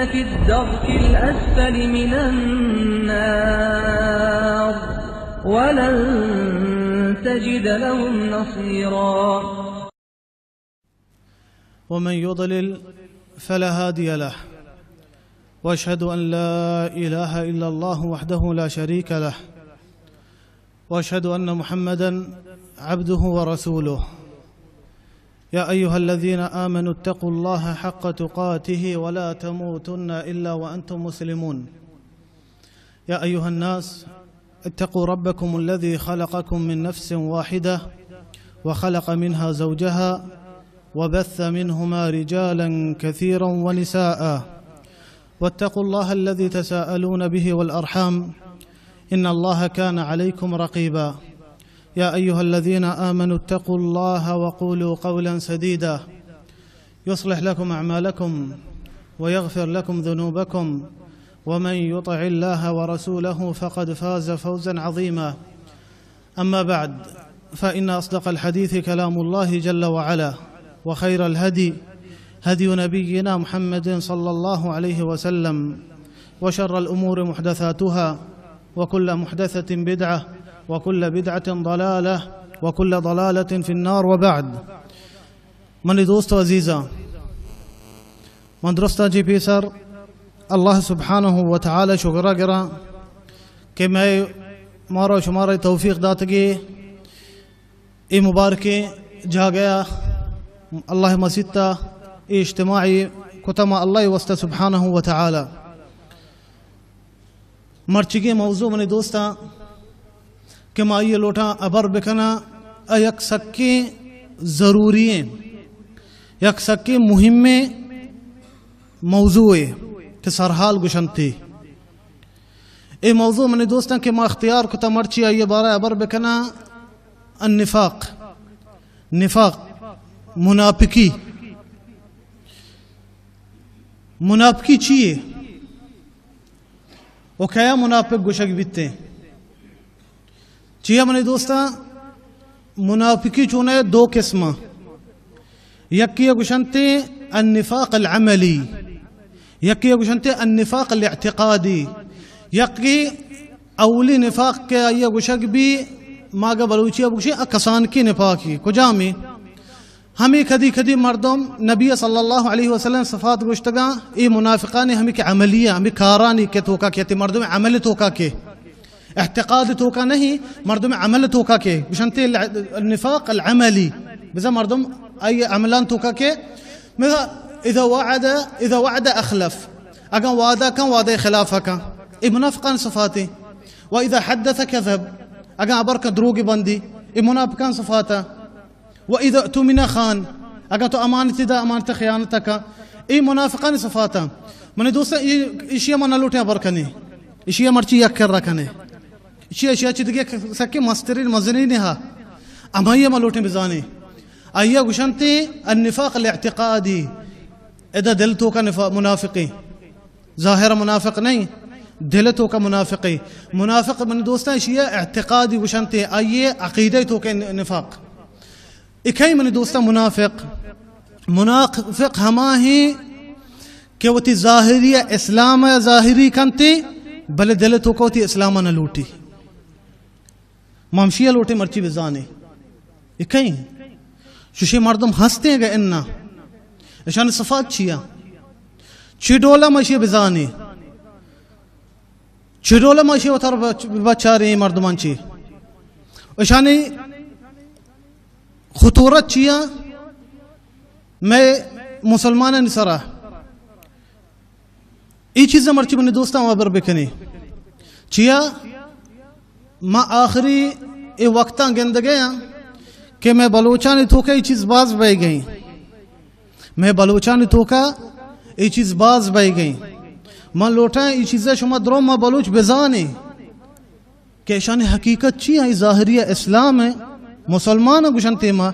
في الدرك الأسفل من النار ولن تجد لهم نصيرا. ومن يضلل فلا هادي له، وأشهد أن لا إله إلا الله وحده لا شريك له، وأشهد أن محمدا عبده ورسوله. يا أيها الذين آمنوا اتقوا الله حق تقاته ولا تموتن إلا وأنتم مسلمون. يا أيها الناس اتقوا ربكم الذي خلقكم من نفس واحدة وخلق منها زوجها وبث منهما رجالا كثيرا ونساء واتقوا الله الذي تساءلون به والأرحام إن الله كان عليكم رقيبا. يا أيها الذين آمنوا اتقوا الله وقولوا قولا سديدا يصلح لكم أعمالكم ويغفر لكم ذنوبكم ومن يطع الله ورسوله فقد فاز فوزا عظيما. أما بعد، فإن أصدق الحديث كلام الله جل وعلا، وخير الهدي هدي نبينا محمد صلى الله عليه وسلم، وشر الأمور محدثاتها، وكل محدثة بدعة، وكل بدعة ضلالة، وكل ضلالة في النار، وبعد. منی دوست و عزیزاں، من درستاں چہ پیسر اللہ سبحانہ و تعالی شکر ءَ گراں کہ مئے، مارا و شمارا توفیق داتگی اے مبارکیں جاگہ ءَ، اللہ مسیت ءَ اے اجتماعی کتہ ما اللہ واسطہ سبحانہ و تعالی۔ مرچیگیں موضوع منی دوستاں کہ ما آئی لوٹاں ہبر بکناں، آ یک سکیں ضروری ایں، یک سکیں مہمیں موضوعے کہ سرحال گوشنتی۔ اے موضوع منی دوستاں کہ ما اختیار کتا مرچی آئی بارہ ہبر بکناں، النفاق، نفاق، منافقی۔ منافقی چیے؟ و کیا منافق گوشگ بیتیں؟ چیا منی دوستاں، منافقی چونہ دو قسم۔ یکی گوشنتے النفاق العملی، یکی گوشنتے النفاق الاعتقادی۔ یکی اولی نفاق کہ آئی گوشگ بی، ماگہ بلوچی بگوشی، آ کسانکی نفاقی۔ کجامی؟ ہمے کدی کدی مردم نبی صلی اللہ علیہ وسلم صفات گوشتگاں، اے منافقانی ہمے کہ عملیہ، ہمے کارانی کہ توکا کہ تی مردم عمل توکا کہ اعتقاد توکا نہیں، مردم عمل توکا کہ گوشنتے النفاق العملی، بزا مردم آئی عملان توکا کہ، مثلا اذا وعد، اذا وعد اخلف، اگاں وعدہ کن، وعدہ خلاف کن، اے منافقان صفاتے۔ و اذا حدث کذب، اگاں ہبر کن، دروگ بندی، اے منافقان صفاتا۔ و اذا اؤتمن خان، اگاں تو امانت دا، امانت خیانت کا، اے منافقان صفاتا۔ منی دوستاں، اے، اشیا من لوٹے ہبر کنے، اشیا مرچی یک کر رکھنے، اشیا، اشیا چی دگہ سکے مسترین مزنین ہا، ہمائی من لوٹے بزانے۔ آئیا گوشنتے النفاق الاعتقادی، ادا دل توکا نفا-، منافقی۔ ظاہر منافق نہیں، دل توکا منافقی۔ منافق منی دوستاں اشیا اعتقادی گوشنتے، آئیے عقیدہ توکا نفاق۔ اکئی منی دوستاں منافق، منافق ہما ہیں کہ وتی ظاہری اسلام ظاہری کنتے، بلے دل توکا وتی اسلام نہ لوٹی۔ ما ہمشی لوٹے مرچی بزانے۔ اکئی ششے مردم ہستے گئے انا۔ اشان صفات چیا؟ چی ڈولا ما اشی بزانے؟ چی ڈولا ما اشی وتر بچ-، بچارے مردمان چی؟ اشانی خطورت چیا؟ میں مسلمانانی سرا۔ اے چیز مرچی منی دوستاں ہبر بکنی۔ چیا؟ ما آخری اے وقتاں گندگے ہاں کہ میں بلوچانی توکا اے چیز باز بہ گئیں۔ میں بلوچانی توکا اے چیز باز بہ گئیں۔ من لوٹاں اے چیزا شما درو ما بلوچ بزانے۔ کہ اشانی حقیقت چی ہے؟ ظاہری اسلام ہے، مسلمان گوشنتے ما،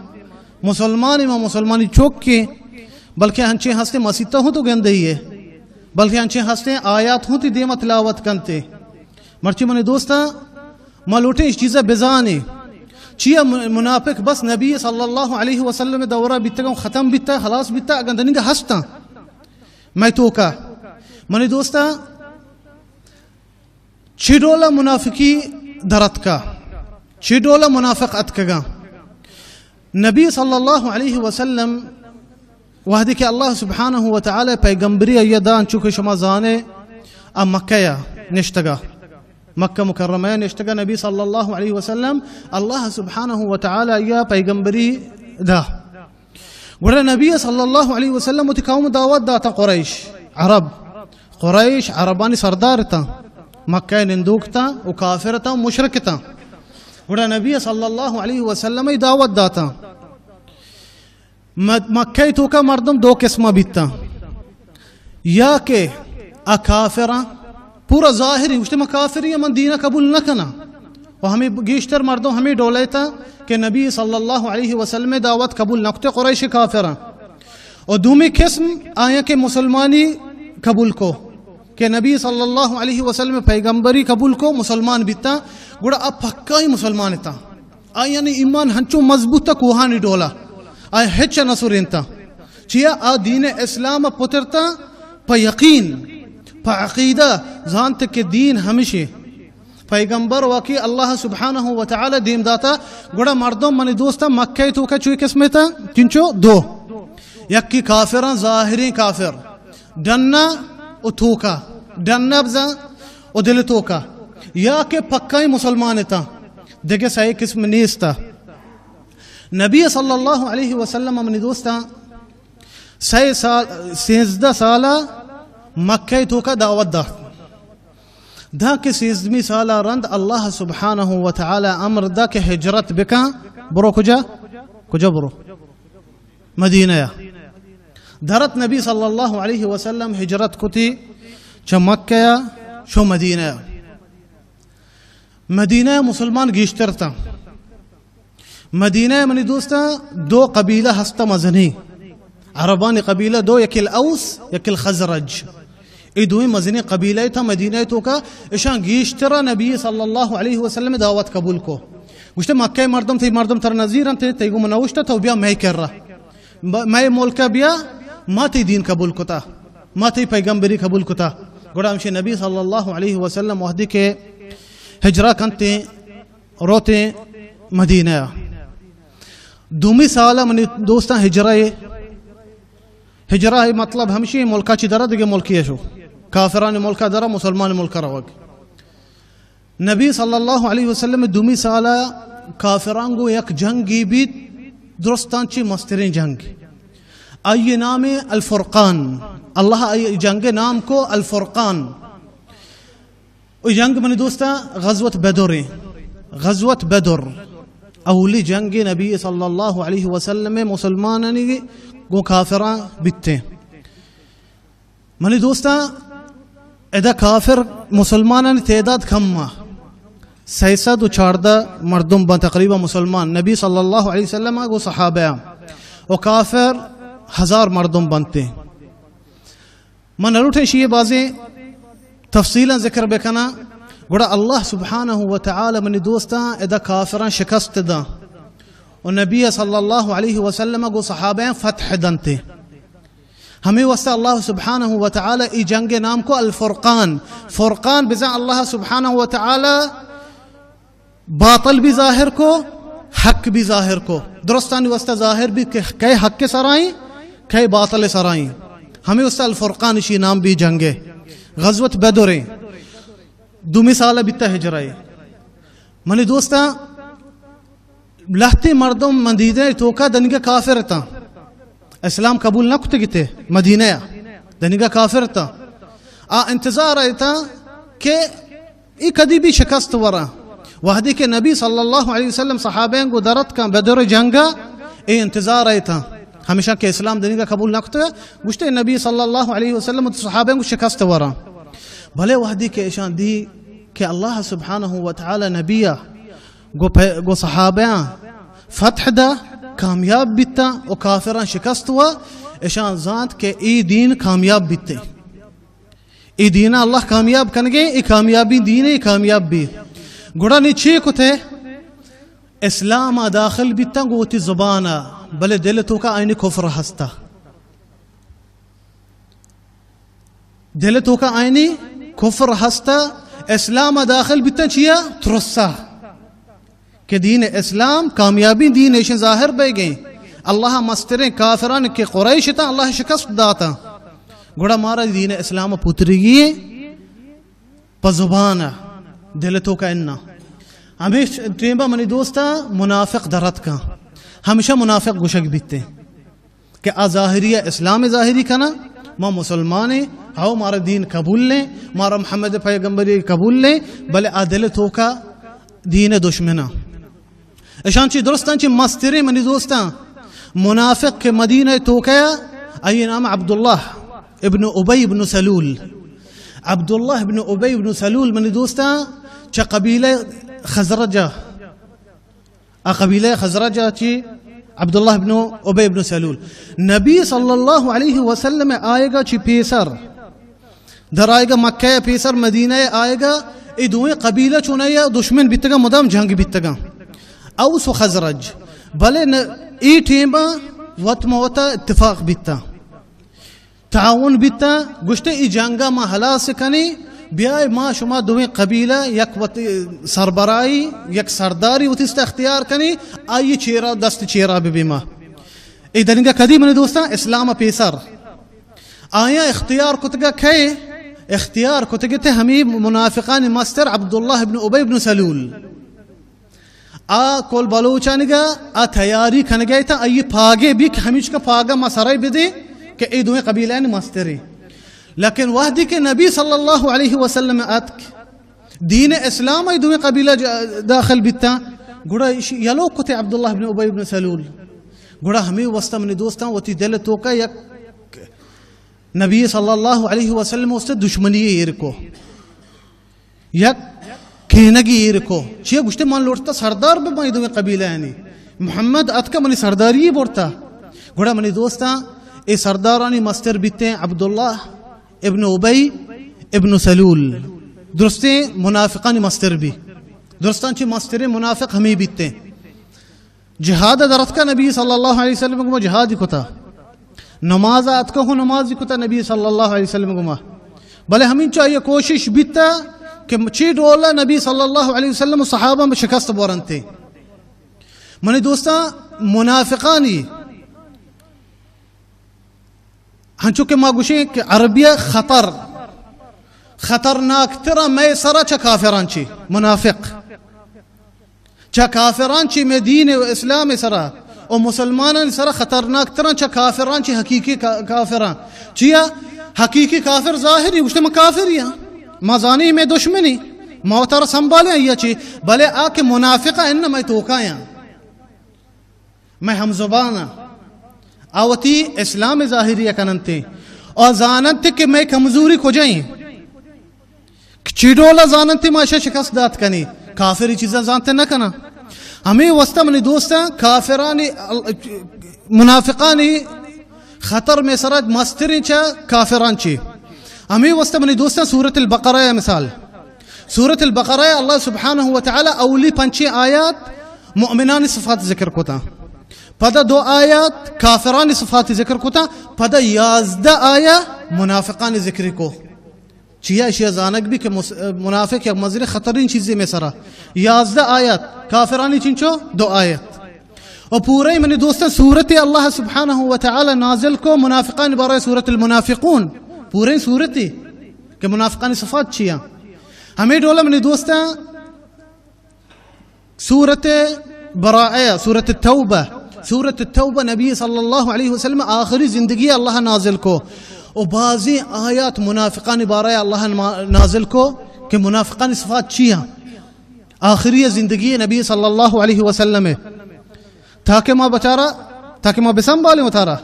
مسلمان ما، مسلمانی چوک کے، بلکہ انچیں ہستے مسیتا ہوں تو گندے ہی ہے، بلکہ انچیں ہستے آیات ہوں تی دیما تلاوت کنتے۔ مرچی منی دوستاں، ما لوٹیں اس چیزا بزانے۔ چیا من-، منافق بس نبی صلی اللہ علیہ وسلم دورہ بیتگا ختم بیتا، خلاص بیتا، اگن دنگا ہستاں۔ مئے توکا منی دوستاں، چی ڈولا منافقی درتکا، چی ڈولا منافق اتکگا۔ نبی صلی اللہ علیہ وسلم وہدے کہ اللہ سبحانہ و تعالی پیغمبری آئی دان، چونکہ شما زانے، آ مکہ یا نشتگا، مکہ مکرمہ یا نشتگا نبی صلی اللہ علیہ وسلم، اللہ سبحانہ و تعالی آئی پیغمبری دا۔ گڑا نبی صلی اللہ علیہ وسلم وتی قوم دعوت داتا، قریش، عرب، قریش عربانی سردار تا، مکہ نندوک تا و کافر تا، مشرک تا۔ گڑا نبی صلی اللہ علیہ وسلم ای دعوت داتا۔ م-، مکہ توکا مردم دو قسمہ بیتا، یا کہ آ کافراں پورا ظاہری گوشتے، من کافری، من دین قبول نہ کناں۔ و ہمیں گیشتر مردم ہمیں ڈولے تا کہ نبی صلی اللہ علیہ وسلم دعوت قبول نہ کتے، قریش کافراں۔ و دومی قسم آیا کہ مسلمانی قبول کو، کہ نبی صلی اللہ علیہ وسلم پیغمبری قبول کو، مسلمان بیتا، گڑا آ پکائی مسلمان تا۔ آیانی ایمان ہنچو مضبوط تا کوہانی ڈولا، آیا ہچ نہ سرینتا۔ چیا آ دین اسلام پترتا پہ یقین، پہ عقیدہ، زانت کہ دین ہمشی پیغمبر واقعی اللہ سبحانہ و تعالی دیم داتا۔ گڑا مردم منی دوستا مکہ توکا چوی قسمتا، چنچو دو، یکی کافراں، ظاہریں کافر، ڈنا و توکا، ڈنا بزاں و دل توکا، یا کہ پکائی مسلمان تا، دگہ سئے قسم نیستا۔ نبی صلی اللہ علیہ وسلم منی دوستاں سئے سال، سیزدہ سالا مکہ توکا دعوت دات۔ داں کہ سیزدہمی سالا رند اللہ سبحانہ و تعالی امر دا کہ ہجرت بکن، برو کجا؟ کجا برو؟ مدینہ یا۔ درت نبی صلی اللہ علیہ وسلم ہجرت کتی چہ مکہ یا شو مدینہ یا۔ مدینہ مسلمان گیشتر تا۔ مدینہ منی دوستاں دو قبیلہ ہستا مزنی، عربانی قبیلہ دو، یک الاوس، یک الخزرج۔ ای دوئیں مزنی قبیلہ تا مدینہ توکا، اشان گیشترا نبی صلی اللہ علیہ وسلم دعوت قبول کو۔ گوشتے، مکہ مردم، تی مردم تر نظیر انت، تی گم نوشتا، تو بیا مئے کرا۔ ب-، مئے ملکا بیا، ما تی دین قبول کتا، ما تی پیغمبری قبول کتا۔ گڑا ہمشی نبی صلی اللہ علیہ وسلم وہدی کہ ہجرہ کنتے، روتے مدینہ۔ دومی سال منی دوستاں ہجرہ، ہجرہ مطلب ہمشی ملکا چی درا دگہ ملکی شو، کافران ملکا درا مسلمان ملکا روگ۔ نبی صلی اللہ علیہ وسلم دومی سال کافران گو یک جنگی بیت، درستان چی مسترین جنگ، آئی نام الفرقان۔ اللہ آئی جنگ نام کو الفرقان۔ او جنگ منی دوستاں غزوت بدر ایں۔ غزوت بدر اولی جنگ نبی صلی اللہ علیہ وسلم مسلمانانی گو کافراں بیتیں۔ منی دوستاں ادا کافر مسلمانانی تعداد کم آ، سئے سد و چاردہ مردم بن تقریباً مسلمان نبی صلی اللہ علیہ وسلم گو صحابہ و کافر ہزار مردم بنتے۔ من نہ لوٹیں شیئے بازیں تفصیلاً ذکر بکناں، گڑا اللہ سبحانہ و تعالی منی دوستاں ادا کافراں شکست داں و نبی صلی اللہ علیہ وسلم گو صحابہ فتح دنتے۔ ہمیں واسطہ اللہ سبحانہ و تعالی ای جنگ نام کو الفرقان۔ فرقان بزاں اللہ سبحانہ و تعالی باطل بھی ظاہر کو، حق بھی ظاہر کو۔ درستانی واسطہ ظاہر بھی کہ کئے حق سرائیں، کئے باطل سرائیں۔ ہمیں واسطہ الفرقان اشی نام بھی جنگے۔ غزوت بدریں۔ دومی سال بیتا ہجرہ۔ منی دوستاں، لہتے مردم مدینہ توکا دنگا کافر تاں۔ اسلام قبول نہ کتگتے مدینہ یا۔ دنگا کافر تاں۔ آ انتظار ایتا کہ ای کدی بھی شکست ورا۔ وہدے کہ نبی صلی اللہ علیہ وسلم صحابہ گو درت کن بدر جنگا، ای انتظار ایتا۔ ہمیشہ کہ اسلام دنگا قبول نہ کتگا، گوشتے نبی صلی اللہ علیہ وسلم صحابہ گو شکست ورا۔ بلے وہدے کہ اشان دی کہ اللہ سبحانہ و تعالی نبی گو پہ-، گو صحابیاں فتح دا، کامیاب بیتا و کافراں شکست وا، اشان زانت کہ ای دین کامیاب بیتے۔ ای دین اللہ کامیاب کنگے، ای کامیابی دین، ای کامیاب بی۔ گڑا نی چی کتے؟ اسلام داخل بیتا گو وتی زبانا، بلے دل توکا آئینی کفر ہستا۔ دل توکا آئینی کفر ہستا، اسلام داخل بیتا چیا؟ ترسا کہ دین اسلام کامیابی دین ایشن ظاہر بیگیں۔ اللہ مستریں کافران کہ قریش تا، اللہ شکست داتا۔ گڑا مارا دین اسلام پترگی پہ زبان، دل توکا انا۔ ہمیش ٹیمبا منی دوستا منافق درت کن، ہمیشہ منافق گوشگ بیتے کہ آ ظاہری اسلام ظاہری کنا، ما مسلمانیں، ہاؤ مارا دین قبول لیں، مارا محمد پیغمبری قبول لیں، بلے آ دل توکا دین دشمنا۔ اشان چی درستان چی مستریں منی دوستان منافق کہ مدینہ توکا، آئی نام عبداللہ ابن ابی ابن سلول۔ عبداللہ ابن ابی ابن سلول منی دوستان چہ قبیلہ خزرجہ، آ قبیلہ خزرجہ چی عبداللہ ابن ابی ابن سلول۔ نبی صلی اللہ علیہ وسلم آئیگا چی پیسر، در آئیگا مکہ پیسر مدینہ آئیگا، اے دوئیں قبیلہ چونایا دشمن بیتگا، مدام جنگ بیتگا، اوس و خزرج۔ بلے ن-، اے ٹیمبا وت موتا اتفاق بیتا، تعاون بیتا، گوشتے اے جنگا ما ہلاس کنی، بیائے ما شما دوئیں قبیلہ یک وت سربراہی، یک سرداری وتیست اختیار کنی، آئی چیرا دست چیرا ببی ما۔ اے دنگا کدی منی دوستان اسلام پیسر آیاں اختیار کتگا کئے؟ اختیار کتگتے ہمیں منافقان مستر عبداللہ ابن ابی ابن سلول۔ آ کل بلوچانگا آ تیاری کنگا تا، آئی پاگے بھی کہ ہمیچ کا پاگا ما سرائی بدے کہ اے دوئیں قبیلہ مسترے۔ لیکن وحدی کہ نبی صلی اللہ علیہ وسلم اتک، دین اسلام ای دوئیں قبیلہ جا-، داخل بیتا، گڑا ایشی یلو کتے عبداللہ ابن ابی ابن سلول۔ گڑا ہمیں واسطہ منی دوستان وتی دل توکا یک نبی صلی اللہ علیہ وسلم واسطہ دشمنی ایر کو، یک کینگی ایر کو۔ چیا گوشتے من لوٹتا سردار بباں دوئیں قبیلہ یعنی محمد اتکا منی سرداری برتا۔ گڑا منی دوستان اے سردارانی مستر بیتے عبداللہ ابن ابی ابن سلول، درستیں منافقانی مستر بی، درستان چی مستریں منافق ہمیں بیتے۔ جہاد درتکا نبی صلی اللہ علیہ وسلم گما جہادی کتا، نماز اتکا ہو نمازی کتا نبی صلی اللہ علیہ وسلم گما۔ بلے ہمینچو آئی کوشش بیتا کہ چی ڈولا نبی صلی اللہ علیہ وسلم و صحابہ میں شکست بورنتے۔ منی دوستاں، منافقانی ہنچو کہ ما گوشیں کہ عربیہ خطر، خطرناک ترا مئے سرا چہ کافران چی منافق، چہ کافران چی مئے دین و اسلام سرا و مسلمانان سرا خطرناک ترا چہ کافران چی حقیقی کا-، کافران۔ چیا؟ حقیقی کافر ظاہری گوشتے من کافری ہاں، ما زانی مئے دشمنی، ما وتارا سنبھالیں یا چی، بلے آ کہ منافق ان مئے توکایاں۔ مئے ہمزبان آ وتی اسلام ظاہری کننتے، آ زاننتے کہ مئے کمزوری کجا ایں، چی ڈولا زاننتے ما اشا شکست دات کنی، کافری چیزاں زانتے نہ کنا۔ ہمیں واسطہ منی دوستاں کافرانی، منافقانی خطر میں سرا مستریں چہ کافران چی۔ ہمیں واسطہ منی دوستاں سورۃ البقرہ ہے مثال۔ سورۃ البقرہ اللہ سبحانہ و تعالی اولی پنچیں آیات مؤمنانی صفات ذکر کتا، پدا دو آیات کافرانی صفات ذکر کتا، پدا یازدہ آیا منافقانی ذکر کو۔ چیا اشیا زانگ بی کہ مس-، منافق یک مزن خطرین چیزی میں سرا۔ یازدہ آیات، کافرانی چنچو دو آیات۔ و پورے منی دوستاں سورت اللہ سبحانہ و تعالی نازل کو منافقان بارے سورۃ المنافقون۔ پورے سورتی کہ منافقانی صفات چیا۔ ہمیں ڈولا منی دوستاں سورت براءہ، سورت توبہ، سورت توبہ نبی صلی اللہ علیہ وسلم آخری زندگی اللہ نازل کو۔ و بعضی آیات منافقان بارے اللہ نما-، نازل کو کہ منافقان صفات چیا۔ آخری زندگی نبی صلی اللہ علیہ وسلم ہے۔ تاکہ ما بچارا، تاکہ ما بسنبھالیں وتارا،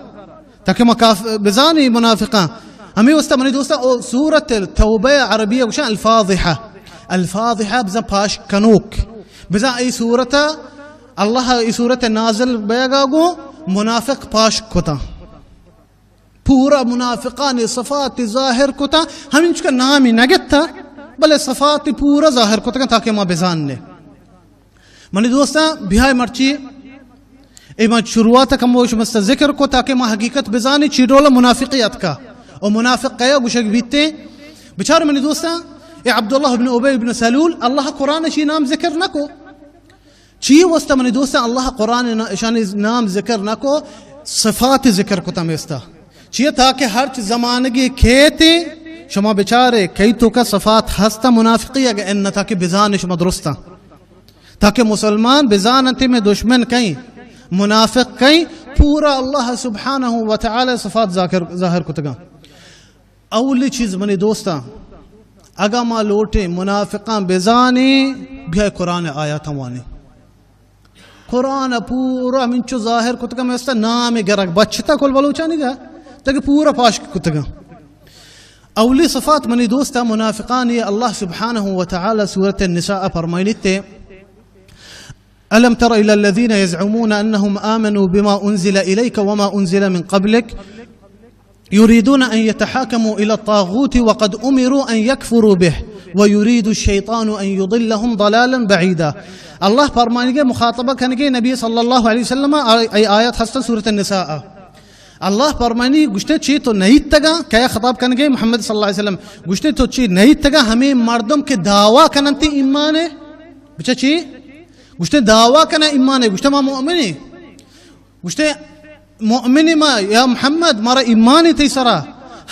تاکہ ما کاف-، بزانی منافقاں۔ ہمیں واسطہ منی دوستاں، او سورت توبہ عربی گوشن الفاضحہ۔ الفاضحہ بزن پاش کنوک۔ بزن ای سورت، اللہ ای سورت نازل بیگا گو منافق پاش کتا۔ پورا منافقان صفات ظاہر کتا، ہمینچکا نامی نگتا، بلے صفات پورا ظاہر کتا تاکہ ما بزاننے۔ منی دوستاں، بیائے مرچی اے ما شروعات کمو شمست ذکر کو تاکہ ما حقیقت بزانی چی ڈول منافقی اتکا۔ و منافق کیا گوشگ بیتے؟ بچار منی دوستاں، اے عبداللہ ابن ابی ابن سلول، اللہ قرآن شی نام ذکر نہ کو۔ چی واسطہ منی دوستاں اللہ قرآن نا-، اشانی نام ذکر نہ کو، صفات ذکر کتا میستا۔ چیئے؟ تاکہ ہرچ زمانگی کیتے شما بچارے کئی توکا صفات ہستا منافقی، اگہ ان تاکہ بزانے شما درستا۔ تاکہ مسلمان بزاننت میں دشمن کئیں، منافق کئیں، پورا اللہ سبحانہ و تعالی صفات ذاکر، ظاہر کتگاں۔ اولی چیز منی دوستاں، اگاں ما لوٹیں منافقاں بزانیں، بیا قرآن آیاتاں وانیں۔ قرآن پورا ہمینچو ظاہر کتگا، میں استا نام گرگ بچتا کل بلوچانی گا، تاکہ پورا پاش کتگا۔ اولی صفات منی دوستاں منافقانی، اللہ سبحانہ و تعالی سورۃ النساء فرمائنیتے، ألم تر إلى الذين يزعمون أنهم آمنوا بما أنزل إليك وما أنزل من قبلك يريدون أن يتحاكموا إلى الطاغوت وقد أمروا أن يكفروا به ويريد الشيطان أن يضلهم ضلالا بعيدا۔ اللہ فرمانگے، مخاطبہ کنگے نبی صلی اللہ علیہ وسلم، اے آیت ہستا سورۃ النساء۔ اللہ فرمانی، گوشتے چی تو نئیتگا، کیا خطاب کنگے؟ محمد صلی اللہ علیہ وسلم۔ گوشتے تو چی نئیتگا ہمیں مردم کہ دعویٰ کننتی ایمان ہے؟ بچا چی؟ گوشتے دعویٰ کنا ایمان ہے، گوشتے ما مؤمن ہیں۔ گوشتے مؤمن ما، یا محمد، مارا ایمان تئی سرا،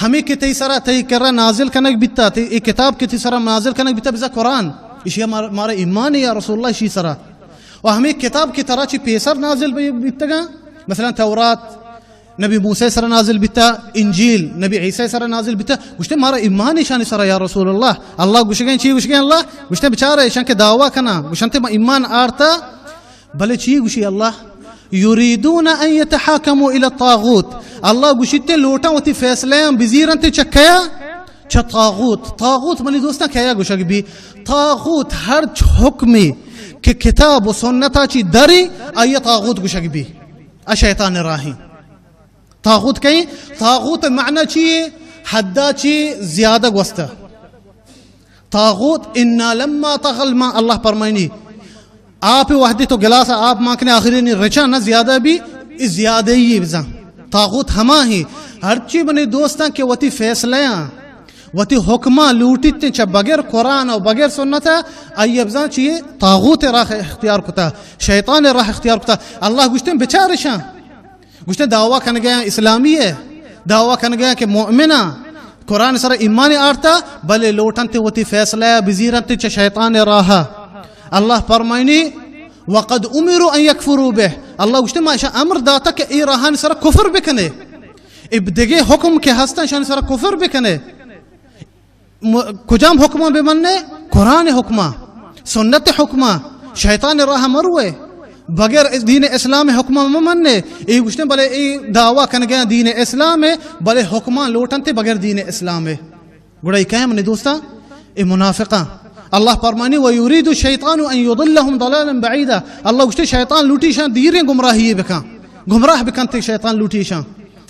ہمیں کہ تئی سرا، تئی کرا نازل کنگ بیتا، تئی اے کتاب کہ تئی سرا نازل کنگ بیتا، بزا قرآن، اشی مار-، مارا ایمان یا رسول اللہ، اشی سرا۔ و ہمیں کتاب کہ ترا چی پیسر نازل بی-، بیتگا، مثلاً تورات نبی موسی سرا نازل بیتا، انجیل نبی عیسی سرا نازل بیتا، گوشتے مارا ایمان اشانی سرا یا رسول اللہ۔ اللہ گوشگیں چی گوشگیں؟ اللہ گوشتے بچارے اشان کہ دعویٰ کنا، گوشنتے ما ایمان آرتا، بلے چی گوشی اللہ؟ یریدون ان یتحاکموا الی الطاغوت۔ اللہ گوشیتے لوٹاں وتی فیصلہ بزیرنتے چہ کیا؟ چہ طاغوت۔ طاغوت منی دوستاں کیا گوشگ بی؟ طاغوت ہرچ حکمی کہ کتاب و سنتا چی دری، آئی طاغوت گوشگ بی۔ آ شیطان راہیں۔ طاغوت کئیں؟ طاغوت معنی چی ہے؟ حدا چی زیادہ گوستہ۔ طاغوت انا لما طغى الماء، اللہ فرمائنی، آپ وحدی تو گلاس آپ مانکنے آخری نی رچا نہ زیادہ بی، ای زیادہ ہی بزن۔ طاغوت ہما ہی، ہرچی منی دوستاں کہ وتی فیصلہ آں، وتی حکماں لوٹیت چہ بغیر قرآن و بغیر سنت، آئی بزن چیئے؟ طاغوت راہ اختیار کتا، شیطان راہ اختیار کتا۔ اللہ گوشتے بچارشاں۔ گوشتے دعویٰ کنگیاں اسلامی ہے، دعویٰ کنگیاں کہ مؤمناں، قرآن سر ایمان آرتا، بلے لوٹنتے وتی فیصلہ بزیرنتے چہ شیطان راہ۔ اللہ فرمائنی، وقد امروا ان یکفروا به۔ اللہ گوشتے ما اشاں امر داتا کہ اے راہان سر کفر بکنے۔ اب دگے حکم کہ ہستن شان سر کفر بکنے۔ م-، کجام حکماں بہ منّے؟ قرآن حکماں، سنت حکماں، شیطان راہ مروے، بغیر دین اسلام حکماں مہ منّے۔ اے گوشتے بلے اے دعویٰ کنگیاں دین اسلام ہے، بلے حکماں لوٹنتے بغیر دین اسلام ہے۔ گڑا اے کئے منی دوستاں؟ اے منافقاں۔ اللہ فرمانی، ویرید الشیطان ان یضلهم ضلالا بعیدا۔ اللہ گوشتے شیطان لوٹی شان دیریں گمراہی بکن، گمراہ بکنتے شیطان لوٹی شان۔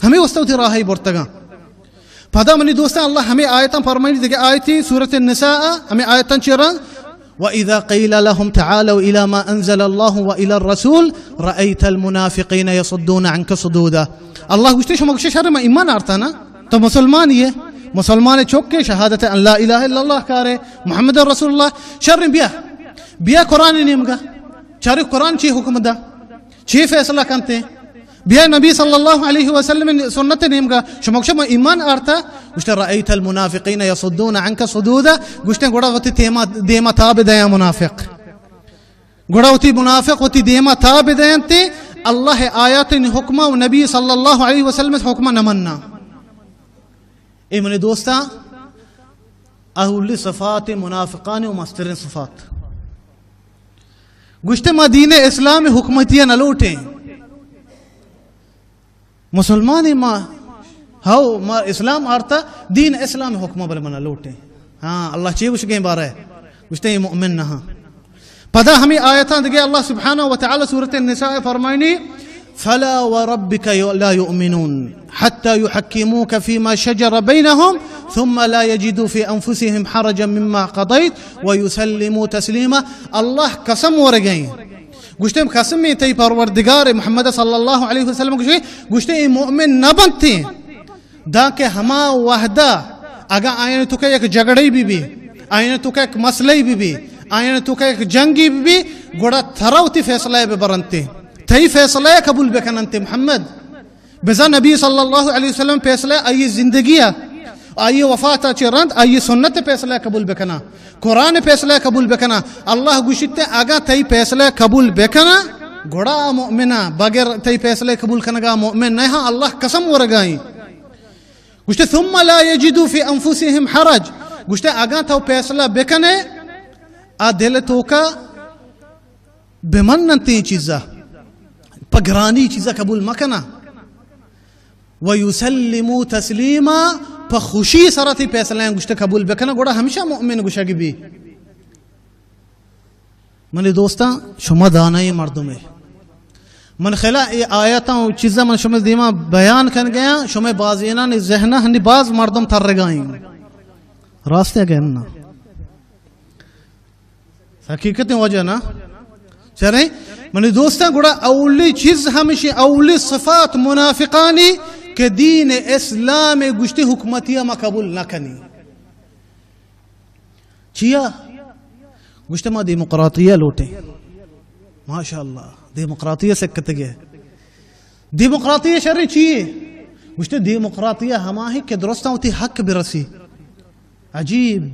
ہمیں واسطہ وتی راہی برتگاں۔ پدا منی دوستاں، اللہ ہمیں آیتاں فرمائنی، دگہ آیتی سورۃ النساء، ہمیں آیتاں چہ رند، وَإِذَا قِيلَ لَهُمْ تَعَالَوْا إِلَىٰ مَا أَنزَلَ اللَّهُ وَإِلَى الرَّسُولِ رَأَيْتَ الْمُنَافِقِينَ يَصُدُّونَ عَنْكَ صُدُودًا۔ اللہ گوشتے، شما گوشے شر ما ایمان آرتا نا، تو مسلمان یے، مسلمان چوکے، شہادت ان لا الہ الا اللہ کارے، محمد رسول اللہ، شر بیا، بیا قرآن نیمگا، چارے قرآن چی حکم دا؟ چی فیصلہ کنتے؟ بیا نبی صلی اللہ علیہ وسلم سنت نیمگا، شما گوشے ما ایمان آرتا؟ گوشتے، رأیت المنافقین یصدون عنک صدودا، گوشتے گڑا وتی دیما، دیما تاب دیاں منافق۔ گڑا وتی منافق وتی دیما تاب دینتے، اللہ آیات حکمہ و نبی صلی اللہ علیہ وسلم حکمہ نہ مننا۔ اے منی دوستاں، اولی صفات منافقان و مسترین صفات۔ گوشتے ما دین اسلام حکومتی نہ لوٹیں۔ مسلمان ما، ہو، ما اسلام آرتا، دین اسلام حکمہ بل منا لوٹیں۔ ہاں، اللہ چی گوشگیں بارے؟ گوشتے اے مؤمن نہ ہاں۔ پدا ہمیں آیتاں دگہ اللہ سبحانہ و تعالی سورۃ النساء فرمائنی، فلا وربك لا يؤمنون حتى يحكموك فيما شجر بينهم ثم لا يجدوا في أنفسهم حرجا مما قضيت ويسلموا تسليما۔ اللہ قسم ورگیں۔ گوشتے قسم تئی پروردگار محمد صلی اللہ علیہ وسلم گوشے، گوشتے اے مؤمن نہ بنتے دانکہ ہما وہدا اگاں آیان توکا یک جھگڑے بہ بی، آیان توکا یک مسئلے بہ بی، آیان توکا یک جنگے بہ بی، گڑا ترا وتی فیصلہ بہ برنتے، تئی فیصلہ قبول بکننتے محمد۔ بزاں نبی صلی اللہ علیہ وسلم فیصلہ آئی زندگی ء، آئی وفات ء چہ رند آئی سنت فیصلہ قبول بکناں، قرآن فیصلہ قبول بکناں۔ اللہ گوشیت، اگاں تئی فیصلہ قبول بکناں، گڑا آ مؤمناں، بغیر تئی فیصلہ قبول کنگا مؤمن نہ ہاں، اللہ قسم ورگائیں۔ گوشتے، ثم لا یجدوا فی انفسهم حرج، گوشتے، اگاں تو فیصلہ بکنے، آ دل توکا بمننت ایں چیزا، پہ گرانی چیزا قبول مکناں۔ ویسلموا تسلیما، پہ خوشی سرا تئی فیصلہ ایں گوشتے قبول بکناں، گڑا ہمیشہ مؤمن گوشگ بی۔ منی دوستاں، شما دانائیں مردمے۔ من خیالا اے آیتاں و چیزاں من شما دیما بیان کن گیاں، شما بازینانی ذہنا ہنی باز مردم ترگائیں۔ راست ہے کہ نا؟ حقیقت وجہ نا؟ چرے؟ منی دوستاں، گڑا اولی چیز ہمیشی، اولی صفات منافقانی کہ دین اسلام گوشتی حکومتی ما قبول نہ کنی۔ چیا؟ گوشتے، ما دیموکراتی لوٹیں۔ ماشاءاللہ، دیموکراتی سکتگے۔ دیموکراتی شر چیے؟ گوشتے، دیموکراتی ہما ہے کہ درستاں وتی حق برسی۔ عجیب۔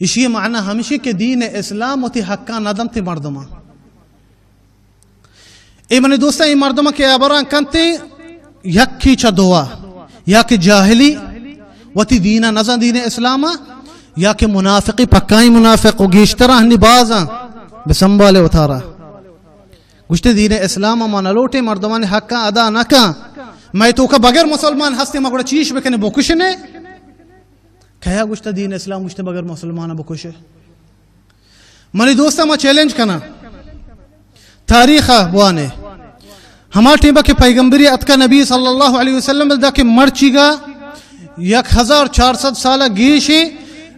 اشی معنی ہمیشی کہ دین اسلام وتی حقاں ندنت مردماں۔ اے منی دوستاں، اے مردماں کہ ابراں کنتے، یکی چہ دوا، یا کہ جاہلی، وتی دینا نزان، دین اسلاما، یا کہ منافقی، پکائیں منافق و گیشترا ہنی بازاں، بسنبالے وتارا۔ گوشتے، دین اسلام ما نلوٹیں، مردمانی حقاں ادا نکاں۔ مئے توکا بغیر مسلمان ہستے، ما گڑا چیش بکنے، بکشنے؟ کیا گوشتا دین اسلام گوشتے بغیر مسلمان بکشے؟ منی دوستاں، ما چیلنج کناں، تاریخ ء بوانے، ہما ٹیمبا کہ پیغمبری اتکا نبی صلی اللہ علیہ وسلم دا کہ مرچیگا یک ہزار چار سد سالہ گیشے،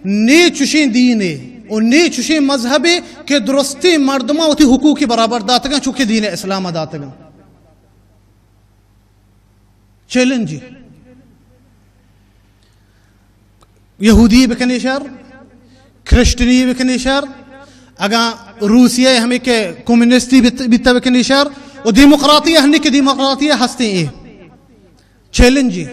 نی چشیں دینے و نی چشیں مذہبے کہ درستیں مردماں وتی حقوقی برابر داتگاں، چونکہ دین اسلام داتگاں۔ چیلنج۔ یہودی بکنے شر، کرسچنی بکنے شر، اگاں روسیہ ہمیں کہ کمیونسٹی بیت، بیتا بکنے شر، و دیموکراتی ہنی کہ دیموکراتی ہستے اے۔ چیلنج۔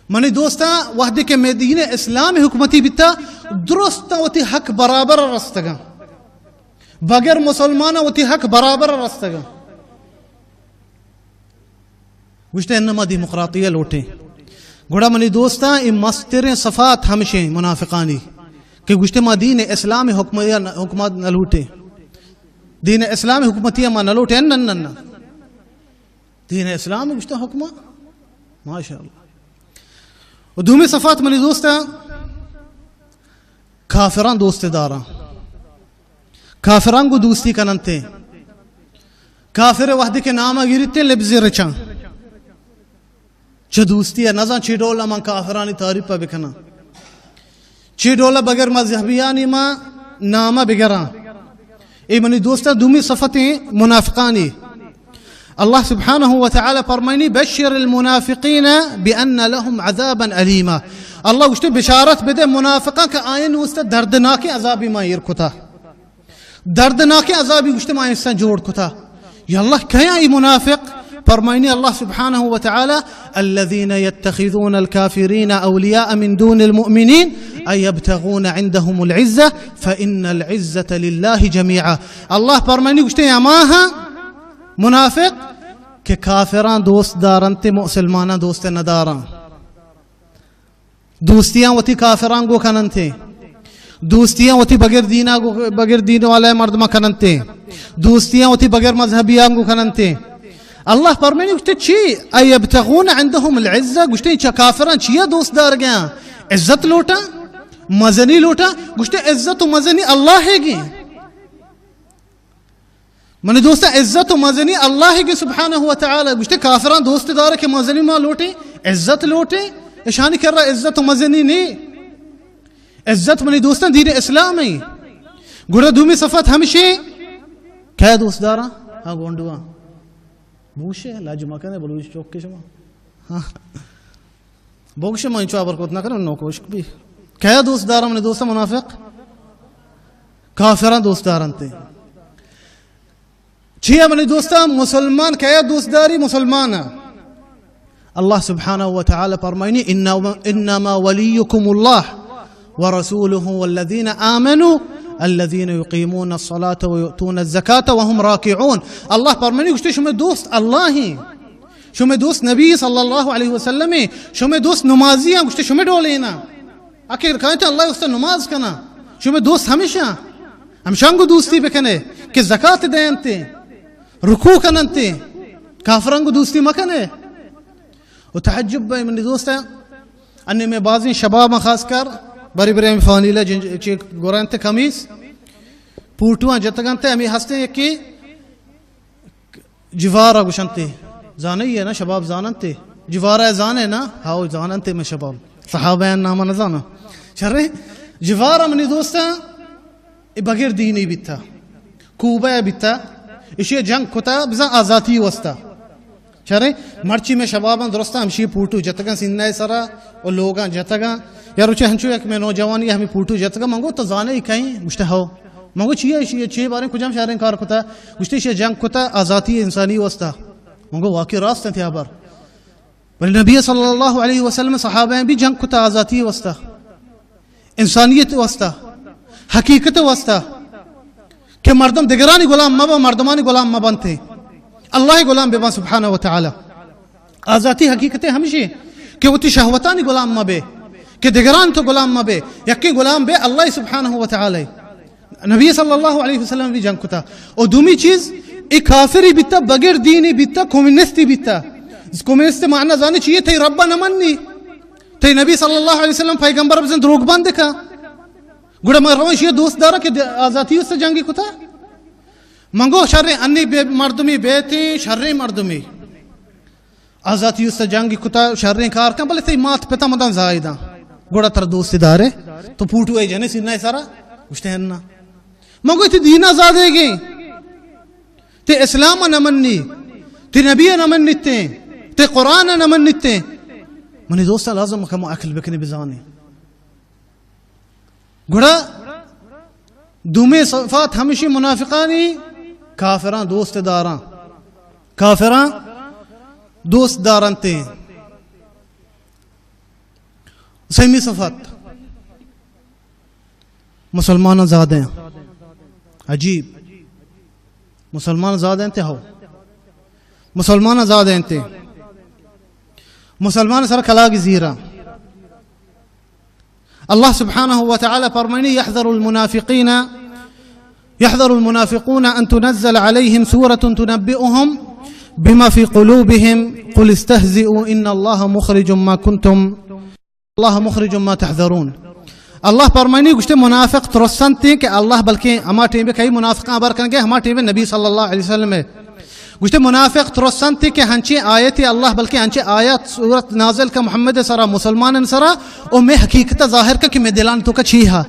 منی دوستاں، وحدی کہ مئے دین اسلام حکومتی بیتا، درست وتی حق برابر رستگاں۔ بغیر مسلمان وتی حق برابر رستگاں۔ گوشتے، انما دیموکراتی لوٹیں۔ گڑا منی دوستاں، اے مستریں صفات ہمشیں منافقانی کہ گوشتے، ما دین اسلام حکم-، حکومت نہ لوٹیں، دین اسلام حکومتی ما نہ لوٹیں۔ نہ، نہ، نہ۔ دین اسلام گوشتے حکم، ماشاءاللہ۔ و دومی صفات منی دوستاں، کافراں دوست داراں، کافراں گو دوستی کننتے۔ کافر وحدی کہ نام گیریتے لبزی رچاں۔ چہ دوستی نزان چی ڈول من کافرانی تعریف بکناں۔ چی ڈول بغیر مذہبیانی ما نام بگراں۔ اے منی دوستاں، دومی صفتیں منافقانی۔ اللہ سبحانہ و تعالی فرمائنی، بشر المنافقین بان لهم عذابا الیما۔ اللہ گوشتے، بشارت بدے منافقاں کہ آیان واسطہ دردناکیں عذابی ما ایر کتا۔ دردناکیں عذابی گوشتے ما انسان جوڑ کتا۔ یا اللہ، کیا ای منافق؟ فرمائنی اللہ سبحانہ و تعالی، الذين يتخذون الكافرين أولياء من دون المؤمنين أيبتغون عندهم العزة فإن العزة لله جميعا۔ اللہ فرمائنی گوشتے، ہما ہاں منافق کہ کافراں دوست دارنتے، مسلماناں دوست نداراں۔ دوستیاں وتی کافراں گو کننتے، دوستیاں وتی بغیر دینا گو، بغیر دین والے مردماں کننتے، دوستیاں وتی بغیر مذہبیاں گو کننتے۔ اللہ فرمائنی گوشتے چی؟ ایبتغون عندهم العزة، گوشتے چہ کافراں چیا دوست دار گیاں؟ عزت لوٹاں؟ مزنی لوٹاں؟ گوشتے عزت و مزنی اللہ ہے گی۔ منی دوستاں، عزت و مزنی اللہ گی سبحانہ و تعالی۔ گوشتے کافراں دوست دارے کہ مزنی ما لوٹیں، عزت لوٹیں، اشانی کرا عزت و مزنی نی۔ عزت منی دوستاں دین اسلام ہیں۔ گڑا دومی صفت ہمشی، کیا دوست داراں؟ ہاں، گونڈواں۔ بوشے، لاج مکنے، بلوچ چوک کے شما۔ ہاں۔ بگش من چو ابر کت نہ کنم، نوکوش بی. کیا دوست دارم منی دوستاں منافق؟ کافراں دوست دارنتے. چیا منی دوستاں، مسلمان کیا دوست داری؟ مسلمان. اللہ سبحانہ و تعالی فرمائنی: انما، انما ولیکم اللہ ورسولہ والذین آمنوا الذین یقیمون الصلاة ویؤتون الزکاة وهم راکعون. اللہ فرمائنی، گوشتے شمے دوست اللہ ہیں، شمے دوست نبی صلی اللہ علیہ وسلم ہیں، شمے دوست نمازی ہیں، گوشتے شمے ڈولے نا. اکہ کائیں تو اللہ واسطہ نماز کنا، شمے دوست ہمیشہ، ہمشانگو دوستی بکنے کہ زکات دینتے، رکوع کننتے، کافرانگو دوستی مکنے. و تعجب بے منی دوست، انی میں بازیں شباب خاص کر بری بری فانیلہ جن چی گورنت کمیس پوٹواں جتگنتے، ہمیں ہستے یکی جوارا گوشنتے، زانئی ہے نا، شباب زاننتے، جوارا زانے نا، ہاو زاننتے میں شباب، صحابہ نام نہ زانا. شرے جوارا منی دوستاں، اے بغیر دینی بیتا، کوبہ بیتا، اشی جنگ کتا بزاں آزاتی واسطہ. شرے مرچی میں شباباں درستاں ہمشی پوٹو جتگاں سینہ سرا و لوگاں جتگاں. یا روچے ہنچو یک میں نوجوانی ہمیں پوٹو جتگاں، منگو تو زانے کہیں؟ گوشتے ہو. منگو چیئے، چیئے، چیئے بارے کجام شہریں کار کتا؟ گوشتے شیئے جنگ کتا آزاتی انسانی واسطہ. منگو واقعی راست ہیں تھی خبر. بلے نبی صلی اللہ علیہ وسلم صحابہ بھی جنگ کتا آزاتی واسطہ، انسانیت واسطہ، حقیقت واسطہ کہ مردم دگرانی غلام مبا، مردمانی غلام مبنتے، اللہ غلام ببن سبحانہ و تعالی. آزاتی حقیقت ہمیشی کہ وتی شہوتانی غلام مبے، کہ دگران تو غلام مبے، یکی غلام بے اللہ سبحانہ و تعالی. نبی صلی اللہ علیہ وسلم بھی جنگ کتا. او دومی چیز، اے کافری بیتا، بغیر دینی بیتا، کمیونستی بیتا. کمیونست معنی زانے چیئے؟ تئی رب نہ منی، تئی نبی صلی اللہ علیہ وسلم پیغمبر بزن دروگ بند کا. گڑا من روش یہ دوست دارا کہ آزاتی اس جنگی کتا. منگو شریں انی بے مردمی بیتی، شریں مردمی آزاتی است جنگی کتا، شریں کار کن، بلے تئی مات پتا مدان زاہداں. گڑا تر دوست دارے، تو پوٹو اے جنے سینہ سرا؟ گوشتے ہن نا. من گوشتی دینا زادے گے، تے اسلام نہ منی، تے نبی نہ منیتے، تے قرآن نہ منیتے. منی دوستاں لازم کہ ما عقل بکنی بزانی. گڑا دومی صفات ہمیشی منافقانی، کافراں دوست داراں، کافراں دوست دارنتے. سیمی صفات، مسلمان زادیں. عجیب، مسلمان زادیں تے ہو، مسلمان زادیں تے، مسلمان سر کلاگ زیرا. اللہ سبحانہ و تعالی فرمائنی: يحذر المنافقين، يحذر المنافقون أن تنزل عليهم سورة تنبئهم بما في قلوبهم قل استهزئوا إن الله مخرج ما كنتم، الله مخرج ما تحذرون. اللہ فرمائنی، گوشتے منافق ترسنتے کہ اللہ بلکہ ہما ٹیم کئی منافقاں خبر کنگے، ہما ٹیم نبی صلی اللہ علیہ وسلم ہے. گوشتے منافق ترسنتے کہ ہنچیں آیت اللہ، بلکہ ہنچیں آیات سورت نازل کا محمد سرا، مسلمان سرا، او میں حقیقت ظاہر کا کہ میں دلان تو کا چی ہا.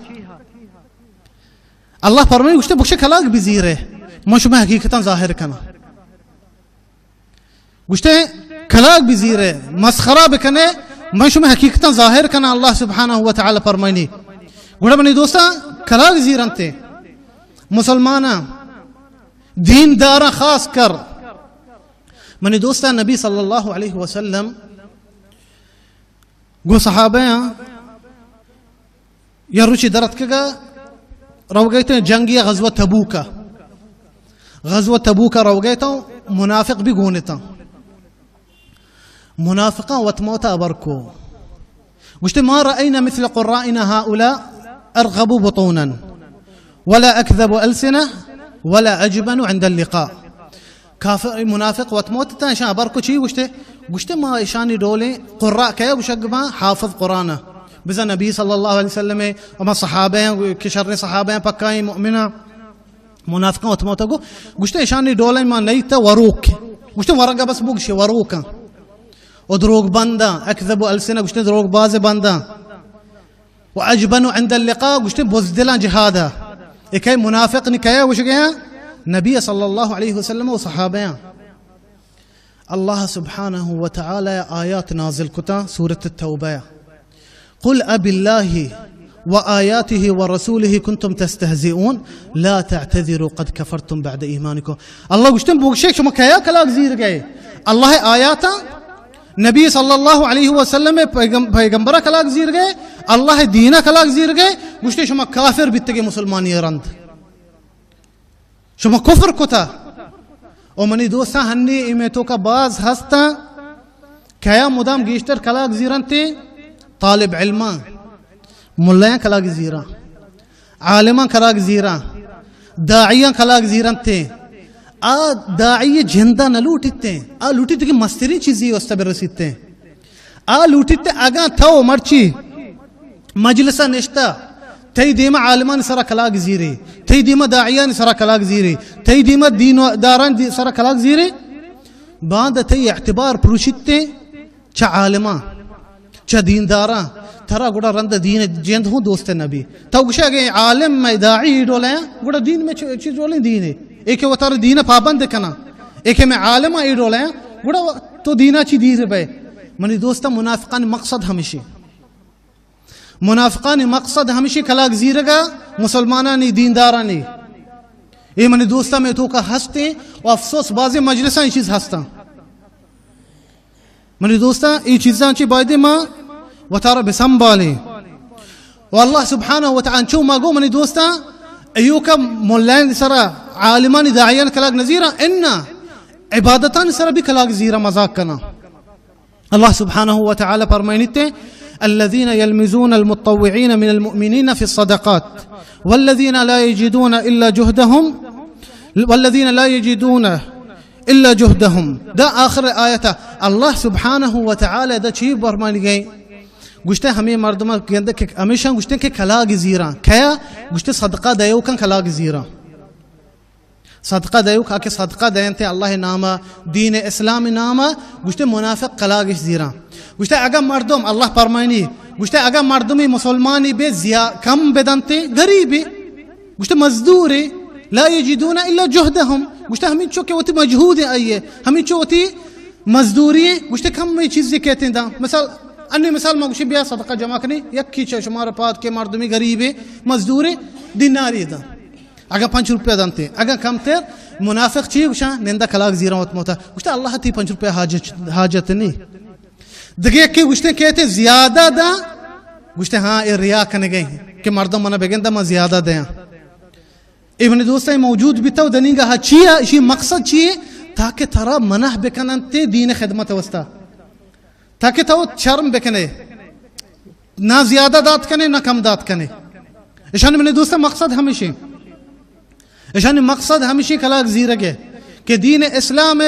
اللہ فرمائے، گوشتے بخش کلاگ بزیرے، من شما حقیقتا ظاہر کنا. گوشتے کلاگ بزیرے، مسخرہ بکنے، من شما حقیقتا ظاہر کنا، اللہ سبحانہ و تعالی فرمائنی. گوڑا منی دوستاں، کلاگ زیرنتے مسلماناں، دین داراں خاص کر. منی دوستاں، نبی صلی اللہ علیہ وسلم گو صحابہ یا روچی درتکگا روگیتے جنگی غزوہ تبوکا، غزوہ تبوکا روگیتے، منافق بھی گونتا. منافقاں وت موتا ابر کو. گوشتے: ما رأينا مثل قرائنا هؤلاء أرغب بطونا ولا أكذب ألسنة ولا أجبن عند اللقاء. کافر، منافق وت موت تا، اشان ابر کو چی گوشتے؟ گوشتے: ما اشانی ڈولیں قراء کئے گوشگ باں؟ حافظ قرآن، بزاں نبی صلی اللہ علیہ وسلم، اما صحابہ کہ شر صحابہ پکائیں مؤمناں. منافقاں وت موتا گو، گوشتے: اشانی ڈولیں ما نئیتا وروک. گوشتے: ورگا بس بگشے وروکاں. و دروگ بنداں، اکذب السنہ، گوشتے دروگ باز بنداں. و اجبن عند اللقاء، گوشتے بزدلاں جہادا. اے کئے منافق نی کئے گوشگیاں؟ نبی صلی اللہ علیہ وسلم و صحابیاں. اللہ سبحانہ و تعالی آیات نازل کتا سورۃ التوبہ۔ قل اب اللہ و آیاتہ و رسولہ کنتم تستہزئون لا تعتذروا قد کفرتم بعد ایمانکم۔ اللہ گوشتن، بگشے شما کیا کلاگ زیرگئے؟ اللہ آیاتا، نبی صلی اللہ علیہ وسلم پیغم-، پیغمبرا کلاگ زیرگئے، اللہ دینا کلاگ زیرگئے، گوشتے شما کافر بیتگے مسلمانی رند۔ شما کفر کتا۔ او منی دوستاں، ہنی اے مئے توکا باز ہستاں، کیا مدام گیشتر کلاگ زیرنتے؟ طالب علماں، ملایاں کلاگ زیراں، عالماں کلاگ زیراں، داعیاں کلاگ زیرنتے۔ آ داعی جندا نہ لوٹیتے، آ لوٹیتے کہ مستریں چیزی واسطہ برسیتے۔ آ لوٹیت اگاں تو مرچی مجلس ء نشتہ، تئی دیما عالمانی سرا کلاگ زیرے، تئی دیما داعیانی سرا کلاگ زیرے، تئی دیما دین دارانی دی-، سرا کلاگ زیرے، باند تئی اعتبار پروشیت چہ عالماں، چہ دینداراں، ترا گڑا رند دین جند ہوں دوست نبی۔ تو گوشے اگے عالم میں داعی ای ڈولے ہیں، گڑا دین میں چ-، چیز ڈولیں دین ہے۔ ایک وتارا دین پابند کنا، ایک میں عالم ای ڈولے ہیں، گڑا تو دینا چی دیر بے۔ منی دوستاں، منافقانی مقصد ہمیشی۔ منافقانی مقصد ہمیشی کلاگ زیرگا مسلمانانی، دیندارانی۔ اے منی دوستاں، میں توکا ہستے و افسوس بازیں مجلساں اے چیز ہستاں۔ منی دوستاں، اے چیزاں چی بایدے ما وتارا بسنبالیں۔ و اللہ سبحانہ و تعالی انچو ما گو منی دوستاں، ایوکا ملائن سرا، عالمانی، داعیان کلاگ نزیرا، انا عبادتان سرا بھی کلاگ زیرا، مذاق کنا۔ اللہ سبحانہ و تعالی فرمائنیتے، الذين يلمزون المطوعين من المؤمنين في الصدقات والذين لا يجدون إلا جهدهم، والذين لا يجدون إلا جهدهم۔ دا آخر آیت۔ اللہ سبحانہ و تعالی دا چی فرمانی گئے؟ گوشتے ہمیں مردم گندے کہ ہمیشہ گوشتے کہ کلاگ زیران۔ کیا؟ گوشتے صدقہ دیوکاں کلاگ زیران۔ صدقہ دیوک آ کہ صدقہ دینتے اللہ ناما، دین اسلام ناما، گوشتے منافق کلاگش زیران۔ گوشتے اگا مردم، اللہ فرمائنی، گوشتے اگا مردمی مسلمانی بے زیا-، کم بدنتے، غریبی، گوشتے مزدوری، لا یجدون الا جهدهم، گوشتے ہمینچو کہ وتی مجہود آئیے، ہمینچو وتی مزدوری، گوشتے کم میں چیزی کہتے ہیں دا۔ مثال، انی مثال ما گوشی بیا صدقہ جمع کنی، یکی چہ شمار پاد کہ مردمی غریبی، مزدوری، دیناری دا۔ اگاں پنچ روپیہ دنتے، اگاں کمتر، منافق چی گوشاں؟ نندا کلاگ زیراں وت موتا۔ گوشتے، اللہ تی پنچ روپیہ حاجت، حاجت نی۔ دگہ یکے گوشتے کہتے زیادہ دا، گوشتے، ہاں، اے ریا کنگے کہ مردم منا بگندا، من زیادہ دیاں۔ اے منی دوستاں، موجود بیتا و دنیگا ہا چیا، اشی مقصد چیے؟ تاکہ ترا منع بکننتے دین خدمت واسطہ۔ تاکہ تو شرم بکنے، نہ زیادہ دات کنے، نہ کم دات کنے۔ اشانی منی دوستاں مقصد ہمیشی، اشانی مقصد ہمیشی کلاگ زیرگے کہ دین اسلام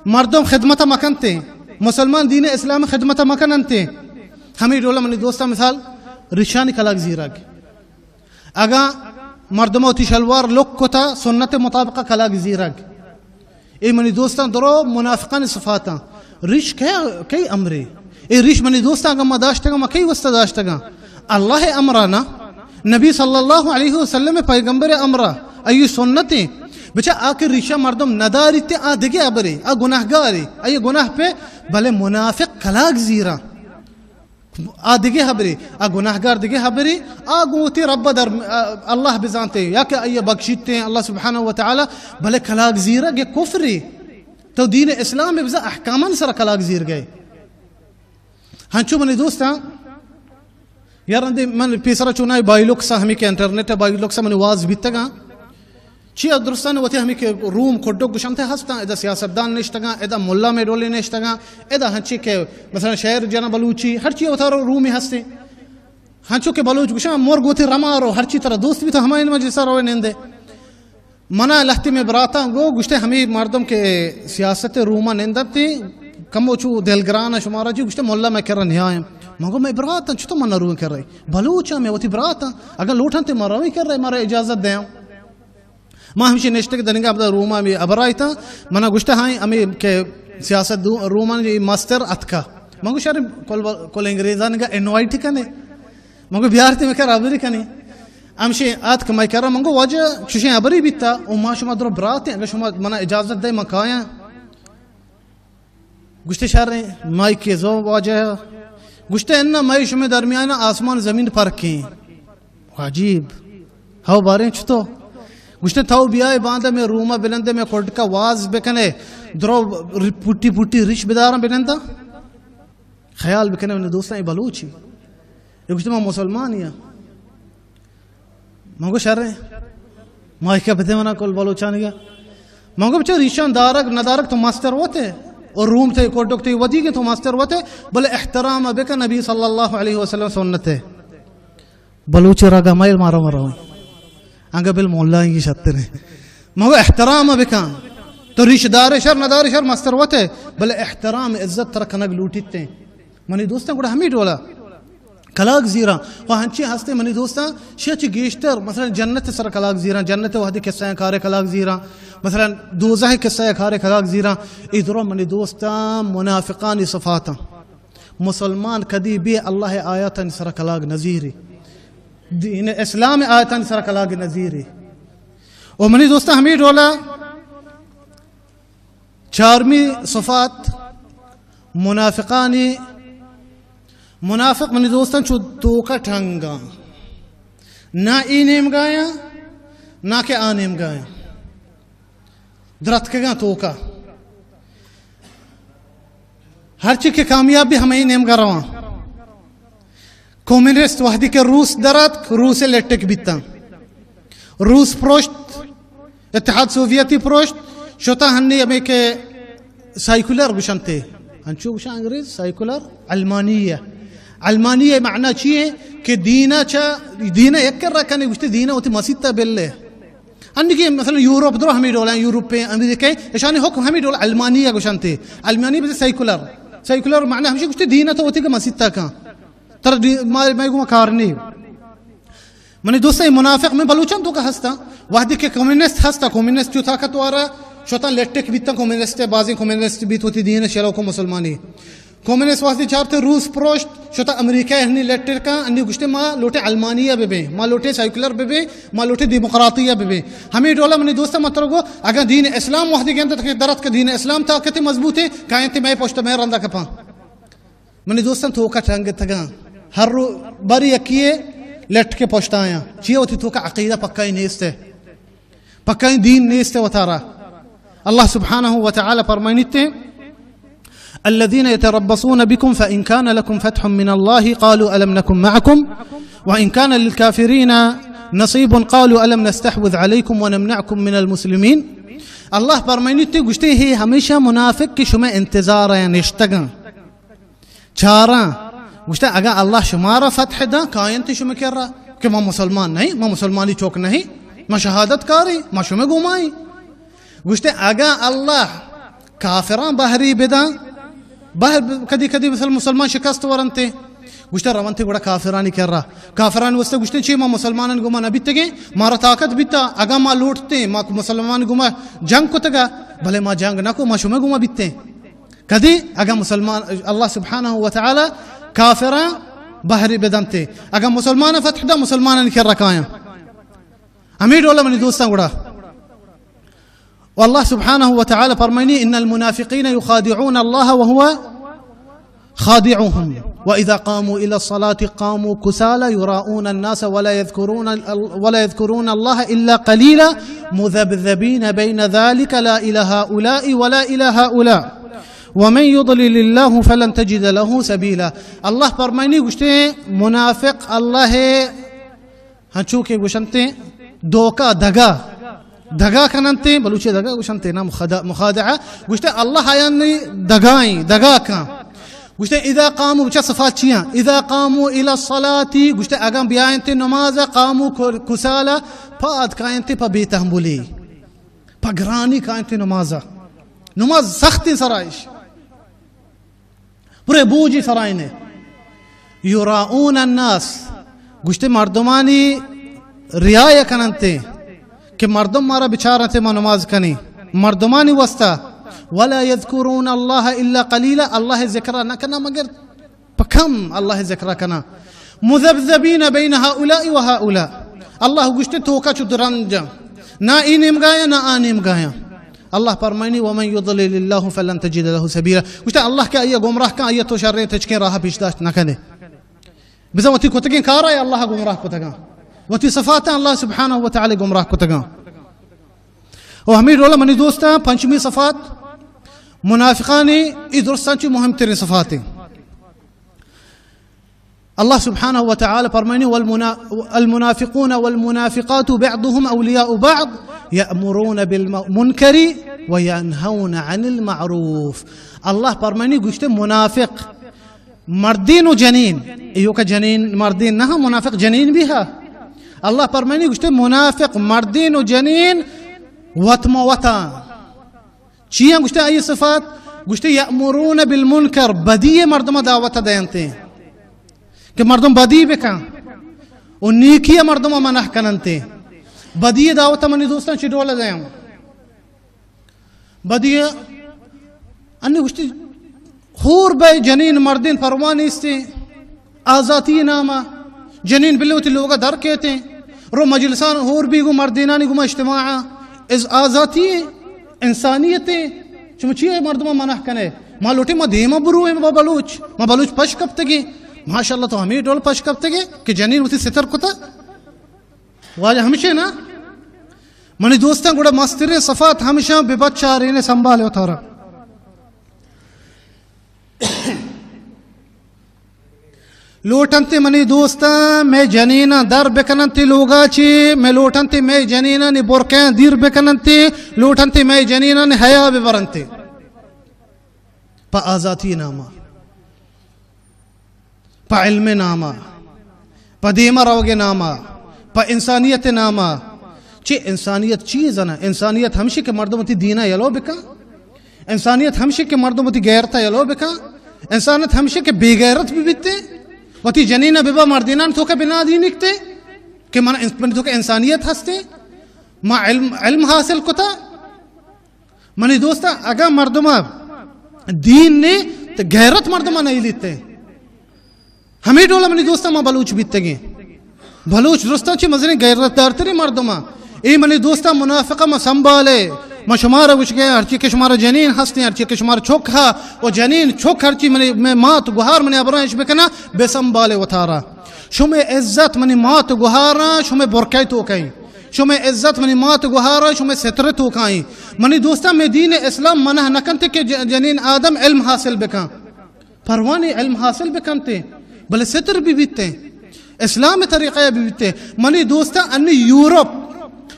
مردم خدمت مکنتے، مسلمان دین اسلام خدمت مکننتے۔ ہمیں ڈولا منی دوستاں مثال ریشانی کلاگ زیرگ۔ اگاں مردم وتی شلوار لک کتا، سنت مطابق کلاگ زیرگ۔ اے منی دوستاں، درو منافقانی صفاتاں۔ ریش کئے، کئی امرے؟ اے ریش منی دوستاں، اگاں ما داشتگاں، ما کئی واسطہ داشتگاں؟ اللہ امرانا، نبی صلی اللہ علیہ وسلم پیغمبر امرا، ای سنتیں۔ بچا آ کہ ریشا مردم نداریتے، آ دگہ ابرے، آ گناہگارے، ای گناہ پہ، بلے منافق کلاگ زیرا۔ آ دگہ ہبرے، آ گناہگار دگہ ہبرے، آ گوں وتی رب در، آ، اللہ بزانتے، یا کہ آئی بخشیتے اللہ سبحانہ و تعالی، بلے کلاگ زیرگ کفرے۔ تو دین اسلام بزا احکامان سر کلاگ زیرگے۔ ہنچو منی دوستاں، یار رندے من پیسرا چونائی بائیلوکسا، ہمیں کہ انٹرنیٹ بائیلوکسا منی واز بیتگاں۔ چیا درستان وتی ہمیں کہ روم کڈک گشنتے ہستاں، ادا سیاستدان نشتگاں، ادا ملا میں ڈولے نشتگاں، ادا ہنچی کہ مثلاً شعر جنا بلوچی، ہر چی وتارا رومی ہستے۔ ہنچو کہ بلوچ گشاں، مرگ وتی رما رو، ہر چی ترا دوست بیتا ہمائیں مجلسا روے نندے۔ منا لہتے میں براتاں گو، گشتے ہمیں مردم کہ سیاست روما نندتے، کمو چو دلگران شمارا جی، گشتے ملا میں کرا نیائیں۔ من گو میں براتاں، چطور منا رویں کر رہی؟ بلوچاں میں وتی براتاں، اگر لوٹاں تے مرویں کر رہے، مارا اجازت دیاں۔ ما ہمشی نشتگ دنگا ابدا روما ہمے ہبر آیتاں، منا گوشتا ہائیں ہمے کہ سیاست دو-، رومان اے مستر اتکا۔ من گوشت، ارے کل، کل انگریزان گا انوائٹ کنے۔ من گو بیارتے میں کر ہبری کنی۔ ہمشی آتک میں کرا، من گو واجہ چوشیں ہبری بیتا، او ما شما درو براتیں، اگر شما منا اجازت دے من کایاں۔ گوشتے، شریں، مائی کے زو واجہ۔ گوشتے، انا، مائی شمے درمیان آسمان زمین پرکیں۔ عجیب۔ ہو باریں چتو؟ گوشتے، تو بیائے باندا میں روما بنندے، میں کڈکا واز بکنے، درو پٹی پٹی ریش بداراں بنندا۔ خیال بکنے، منی دوستاں، اے بلوچی۔ اے گوشتے، ما مسلمانی ہاں۔ من گو، شریں۔ مائکہ بدے منا کل بلوچانی گا۔ من گو، بچہ ریشان دارگ ندارگ تو مستر وتے، اور روم تے کوڈک تے ودی کے تو مستر وتے، بلے احترام بکن، نبی صلی اللہ علیہ وسلم سنت ہے۔ بلوچ رگا مائل مارا مرا ہوئی۔ انگا بل مولا ہی شتر ہے۔ من گو، احترام بکن۔ تو ریش دار شر ندار شر مستر وتے، بلے احترام عزت تر کنگ لوٹیتے۔ منی دوستاں، گڑا ہمیں ڈولا کلاگ زیراں۔ و ہنچی ہستے منی دوستاں، شی چی گیشتر، مثلاً جنت سر کلاگ زیراں، جنت وحدی قصہ کارے کلاگ زیراں، مثلاً دوزہ قصہ کارے کلاگ زیراں۔ اے درو منی دوستاں منافقانی صفاتاں۔ مسلمان کدی بے اللہ آیاتانی سر کلاگ نزیری، دین اسلام آیاتانی سر کلاگ نزیری۔ و منی دوستاں، ہمیں ڈولا چارمی صفات منافقانی، منافق منی دوستاں چو توکا ٹنگاں، نہ ای نیمگایاں، نہ کہ آ نیمگایاں، درتکگاں توکا۔ ہرچی کہ کامیاب بی ہمیں نیمگا رواں۔ کمیونسٹ وحدی کہ روس دراتک، روس لٹک بیتاں۔ روس پروشت، اتحاد سوویتی پروشت، شتا ہنی ہمیں کہ سیکولر گوشنتے۔ انچو گوشن انگریز سیکولر، علمانیہ۔ علمانیہ معنی چی ہے؟ کہ دینا چا، دینا یک کر رکھنے، گوشتے دینا ہوتی مسیت تا بل ہے۔ انگی مثلاً یورپ درو ہمیں ڈولا، یورپ پہ امریکہ، اشانی حکم ہمیں ڈولا علمانیہ گوشنتے۔ علمانیہ بس سیکولر۔ سیکولر معنی ہمشی گوشتے دینا تو ہوتی کہ مسیت تا کن۔ تر دی-، ما، ما گو کار نہیں۔ منی دوست، اے منافق میں بلوچاں توکا ہستا، وحدی کہ کمیونسٹ ہستا، کمیونسٹ جو طاقتوارا شتا لٹک بیتا، کمیونسٹ، بازیں کمیونسٹ بیت ہوتی دین شیلو کو مسلمانی۔ کمیونسٹ وحدی چارتے روس پروشت، شتا امریکہ ہنی لٹکا، انی گوشتے ما لوٹے علمانیہ ببیں، ما لوٹے سیکولر ببیں، ما لوٹے دیموکراتیہ ببیں۔ ہمیں ڈولا منی دوست مترو گو، اگر دین اسلام وحدی گندت کہ درت کہ دین اسلام طاقت مضبوط ہے، کائیں تے میں پشت میں رندا کپاں۔ منی دوستاں، توکا ٹنگ تگاں۔ ہر رو بری یکی لٹ کے پشتایاں۔ چیئے؟ وتی توکا عقیدہ پکائی نیست ہے۔ پکائی دین نیست ہے وتارا۔ اللہ سبحانہ و تعالی فرمائنیتے، الذين يتربصون بكم فإن كان لكم فتح من الله قالوا ألم نكن معكم وإن كان للكافرين نصيب قالوا ألم نستحوذ عليكم ونمنعكم من المسلمين۔ اللہ فرمائنیتے، گوشتے، ہے ہمیشہ منافق کہ شما انتظار ہیں نشتگاں۔ چاراں۔ گوشتے، اگاں اللہ شمارا فتح داں، کاینت شما کرا کہ ما مسلمان نہیں، ما مسلمانی چوک نہیں، ما شہادت کاری، ما شما گومائی۔ گوشتے، اگاں اللہ کافراں بہری بداں، بہر کدی کدی مثل مسلمان شکست ورنتے۔ گوشتے، رونتے گڑا کافرانی کرا۔ کافرانی واسطے گوشتے، چی ما مسلمانان گوما نہ بیتگیں، مارا طاقت بیتا، اگاں ما لوٹتے، ما مسلمان گوما جنگ کتگا، بلے ما جنگ نہ کو، ما شما گوما بیتے۔ کدی؟ اگاں مسلمان، اللہ سبحانہ و تعالی کافراں بہری بدنتے، اگاں مسلمان فتح دا، مسلمانانی کرا کایاں۔ ہمیں ڈولا منی دوستاں گڑا۔ و اللہ سبحانہ و تعالی فرمائنی، ان المنافقین یخادعون اللہ وهو خادعهم وإذا قاموا إلى الصلاة قاموا كسالى يراءون الناس ولا يذكرون ال-، ولا يذكرون الله إلا قليلا مذبذبين بين ذلك لا إلى هؤلاء ولا إلى هؤلاء ومن يضلل الله فلن تجد له سبيلا۔ اللہ فرمائنی، گوشتے، منافق اللہ ہنچو کہ گوشنتے دھوکہ دگا، دگا کننتے، بلوچی دگا گوشنتے نا، مخادع-، مخادعہ۔ گوشتے اللہ آیانی دگائیں، دگا کن۔ گوشتے اذا قاموا، بچا صفات چیاں؟ اذا قاموا الی الصلاۃ، گوشتے اگاں بیاینتے نماز، قاموا کسالی، پاد کاینتے پہ بے تحملی، پہ گرانی کاینتے نماز۔ نماز سختیں سرائش۔ پورے بوجی سرائنے۔ یراؤون الناس، گوشتے مردمانی ریا کننتے کہ مردم مارا بچارنتے ما نماز کنی، مردمانی واسطہ۔ ولا یذکرون اللہ الا قلیلا، اللہ ذکر نہ کنا مگر پہ کم اللہ ذکر کنا۔ مذبذبین بین هؤلاء و هؤلاء، اللہ گوشتے توکا چو درنجا، نہ ای نیمگایا نہ آ نیمگایا۔ اللہ پرمائنی، ومن یضلل اللہ فلن تجد له سبیلا۔ گوشتے، اللہ کہ آئی گمراہ کن، آئی تو شریں تچکیں راہ پیش داشت نہ کنے۔ بزاں وتی کتگیں کارا اللہ گمراہ کتگاں، وتی صفاتاں اللہ سبحانہ و تعالی گمراہ کتگاں۔ و ہمیں ڈولا منی دوستاں، پنچمی صفات منافقانی، ای درستاں چی مہمترین صفاتے۔ اللہ سبحانہ و تعالی فرمائنی، والمنا-، المنافقون والمنافقات بعضهم اولیاء بعض یأمرون بالمنکر وینهون عن المعروف۔ اللہ فرمائنی، گوشتے منافق مردین و جنین، ایوکا جنین مردین نہ، منافق جنین بھی ہا۔ اللہ پرمانی گوشتے، منافق مردین و جنین وت ما وتا۔ چیاں گوشتے آئی صفات؟ گوشتے، یأمرون بالمنکر، بدی مردم دعوت دینتے کہ مردم بدی بکن، و نیکی مردم منع کننتے۔ بدی دعوت منی دوستان چی ڈول دیں؟ بدی انی گوشتی، ہور بے جنین مردین پرواہ نیستی، آزاتی ناما جنین بلے وتی لوگا در کیتے، رو مجلسان ہور بی گو مردینانی گما اجتماع، از آزاتی، انسانیت، چم چی مردم منع کنے؟ ما لوٹے ما دیما برویں با بلوچ، ما بلوچ پش کپتگی، ماشاءاللہ تو ہمیں ڈول پش کپتگی کہ جنین وتی ستر کتا۔ واجہ ہمشے نا؟ منی دوستاں، گڑا مستریں صفات ہمشاں بہ بچارین، سنبھالے وتارا۔ لوٹنتے منی دوستاں، مئے جنیناں در بکننتے لوگا چی، مئے لوٹنتے مئے جنیناں نی برقعاں دیر بکننتے، لوٹنتے مئے جنیناں نی حیا ببرنتے۔ پہ آزاتی ناما۔ پہ علم ناما، پہ دیما روگ ناما، پہ انسانیت ناما۔ چی انسانیت چی زنا؟ انسانیت ہمشی کہ مردم وتی دینا یلو بکن۔ انسانیت ہمشی کہ مردم وتی غیرتا یلو بکن۔ انسانیت ہمشی کہ بے غیرت بھی بیتے، وتی جنینا ببا مردینان توکا بنا دینکتے کہ من، من توکا انسانیت ہستے، ما علم، علم حاصل کتا۔ منی دوستاں، اگاں مردم دین نے تو غیرت مردم نہ لیتے۔ ہمیں ڈولا منی دوستاں ما بلوچ بیتگیں۔ بلوچ درستاں چی مزنیں غیرت دارتریں مردم۔ اے منی دوستاں، منافقہ ما سنبھالے۔ ما شمارا گوش گئے، ہرچی کہ شمارا جنین ہستیں، ہرچی کہ شمارا چک ہا، و جنین چک ہرچی منی، میں مات گوہار منی ابرانش بکنا، بے سنبھالے وتارا۔ شمے عزت منی مات گوہاراں، شمے برکے توکائیں۔ شمے عزت منی مات گوہاراں، شمے ستر توکائیں۔ منی دوستاں، میں دین اسلام منع نہ کنتے کہ ج-، جنین آدم علم حاصل بکن۔ پروانی علم حاصل بکنتے، بلے ستر بھی بیتے۔ اسلام طریقہ بھی بیتے۔ منی دوستاں، انی یورپ،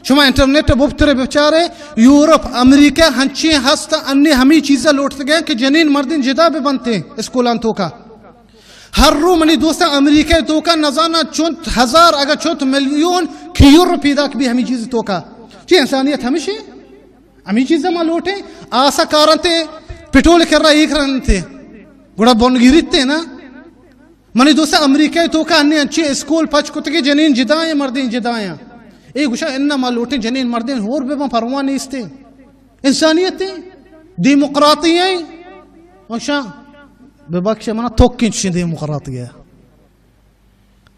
شما انٹرنیٹ بپترے بچارے، یورپ، امریکہ ہنچیں ہست، انی ہمیں چیزا لوٹتے گئے کہ جنین مردین جدا بہ بنتے اسکولان توکا۔ ہر رو منی دوستاں امریکہ توکا نزاناں چنت ہزار اگہ چنت میلیون کیور پیداک بی ہمی چیز توکا۔ چی انسانیت ہمیشی؟ ہمی چیز ما لوٹیں۔ آسا کارنتے پٹول کرا ایک رنتے۔ گڑا بن گیریتے نا۔ منی دوستاں امریکہ توکا ہنی انچی اسکول پچ کتگی جنین جدائیں مردین جدائیں۔ اے گوشا انما لوٹیں جنین مردین ہور بے ما پرواہ نیستے۔ انسانیت ہیں، دیموکراتی ہیں۔ وشا ببخش منا توکیں چشیں دیموکراتی ہے۔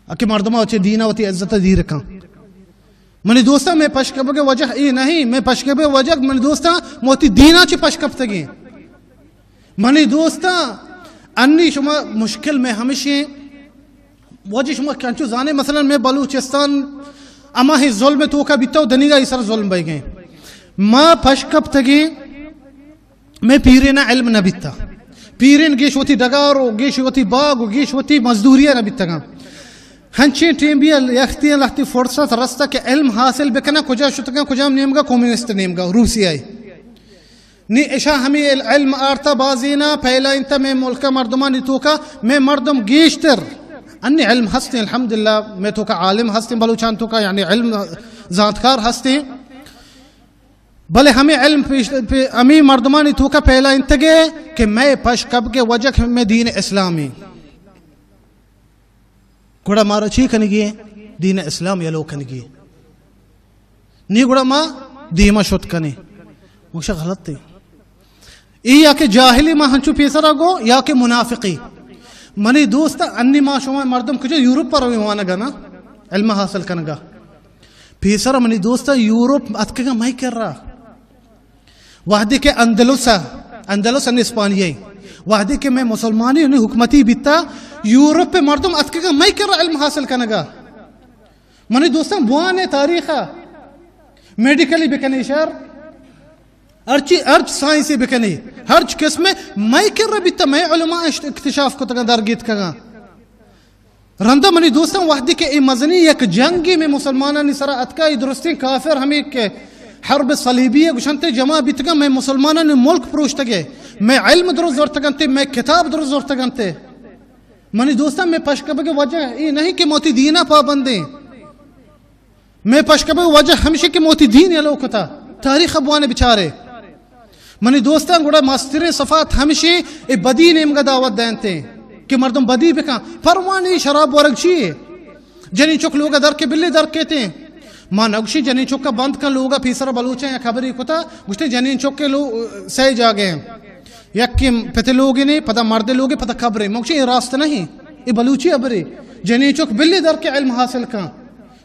اکہ مردم چہ دین وتی عزت دیر کن۔ منی دوستاں، میں پشکبگ وجہ اے نہیں، میں پشکبگ وجہ منی دوستاں موتی دینا چہ پشکپتگیں۔ منی دوستاں، انی شما مشکل میں ہمشیں، واجہ شما کنچو زانے، مثلاً میں بلوچستان اما ہی ظلم توکا بیتا و دنیگا ای سر ظلم بی گئے۔ ما پشکپتگیں، میں پیرینا علم نہ بیتا۔ پیرین گیش وتی ڈگار و گیش وتی باغ و گیش وتی مزدوری نہ بیتگاں۔ ہنچیں ٹیم بی یختی لہتی فرصت رستا کہ علم حاصل بکنا، کجا شتگاں، کجام نیمگا، کمیونسٹ نیمگا، روسیائی۔ نی اشا ہمیں ال-، علم آرتا بازینا پھیلائینتا میں ملک مردمانی توکا، میں مردم گیشتر انی علم ہستیں، الحمدللہ، میں توکا عالم ہستیں، بلوچان توکا یعنی علم زانتکار ہستیں، بلے ہمیں علم پیش، پہ، ہمیں مردمانی توکا پھیلائینتگے کہ میں پشکپگے وجہ میں دین اسلامی۔ گڑا مارا چی کنگی ایں؟ دین اسلام یلو کنگی۔ نی گڑا ما دیما شت کنیں۔ مگشا غلط ہے۔ ای یا کہ جاہلی ما ہنچو پیسرا گو یا کہ منافقی۔ منی دوست انی ما شما مردم کجا یورپ پر روی وانگا نا، علم حاصل کنگا۔ پیسر منی دوست یورپ اتکگا مئی کرا۔ وہدے کہ اندلس ء، اندلس ان اسپانیہ ء، وہدے کہ مئے مسلمانی انہیں حکمتی بیتا، یورپ ء مردم اتکگا مئے کرا علم حاصل کنگا۔ منی دوستاں، بوانے تاریخ ء، میڈیکلی بکنے شر، ہرچی، ہرچ سائنسی بکنے، ہرچ قسم مئے کرا بیتا، مئے علماء اشت-، اکتشاف کتگا، درگیتکگا۔ رندا منی دوستاں، وہدے کہ اے مزنی یک جنگے مئے مسلمانانی سرا اتکا، اے درستیں کافر ہمے کہ حرب صلیبی ء گوشنتے جمع بیتگا، مئے مسلمانانی ملک پروشتگے، مئے علم درست زرتگنتے، مئے کتاب درست زرتگنتے۔ منی دوستاں، مئے پشکپگ ء وجہ اے نہیں کہ موتی دینا پابندیں۔ مئے پشکپگ ء وجہ ہمشی کہ موتی دین یلو کتا۔ تاریخ ء بوانے بچارے۔ منی دوستاں، گڑا مستریں صفات ہمشی اے بدی نیمگا دعوت دینتے کہ مردم بدی بکن۔ پروانی شراب ورگ چی ہے؟ جنین چک لوگا در کے بلی در کیتے۔ ما نگوشی جنین چکا بند کن لوگا، پیسرا بلوچاں یک خبری کتا، گوشتے جنین چک کے لو-، سہ جاگے ہیں۔ یک کہ پتے لوگے نے، پدا مرد لوگے، پدا قبرے۔ ما گوشی اے راست نہیں، اے بلوچی خبرے۔ جنین چک بلی در کے علم حاصل کن،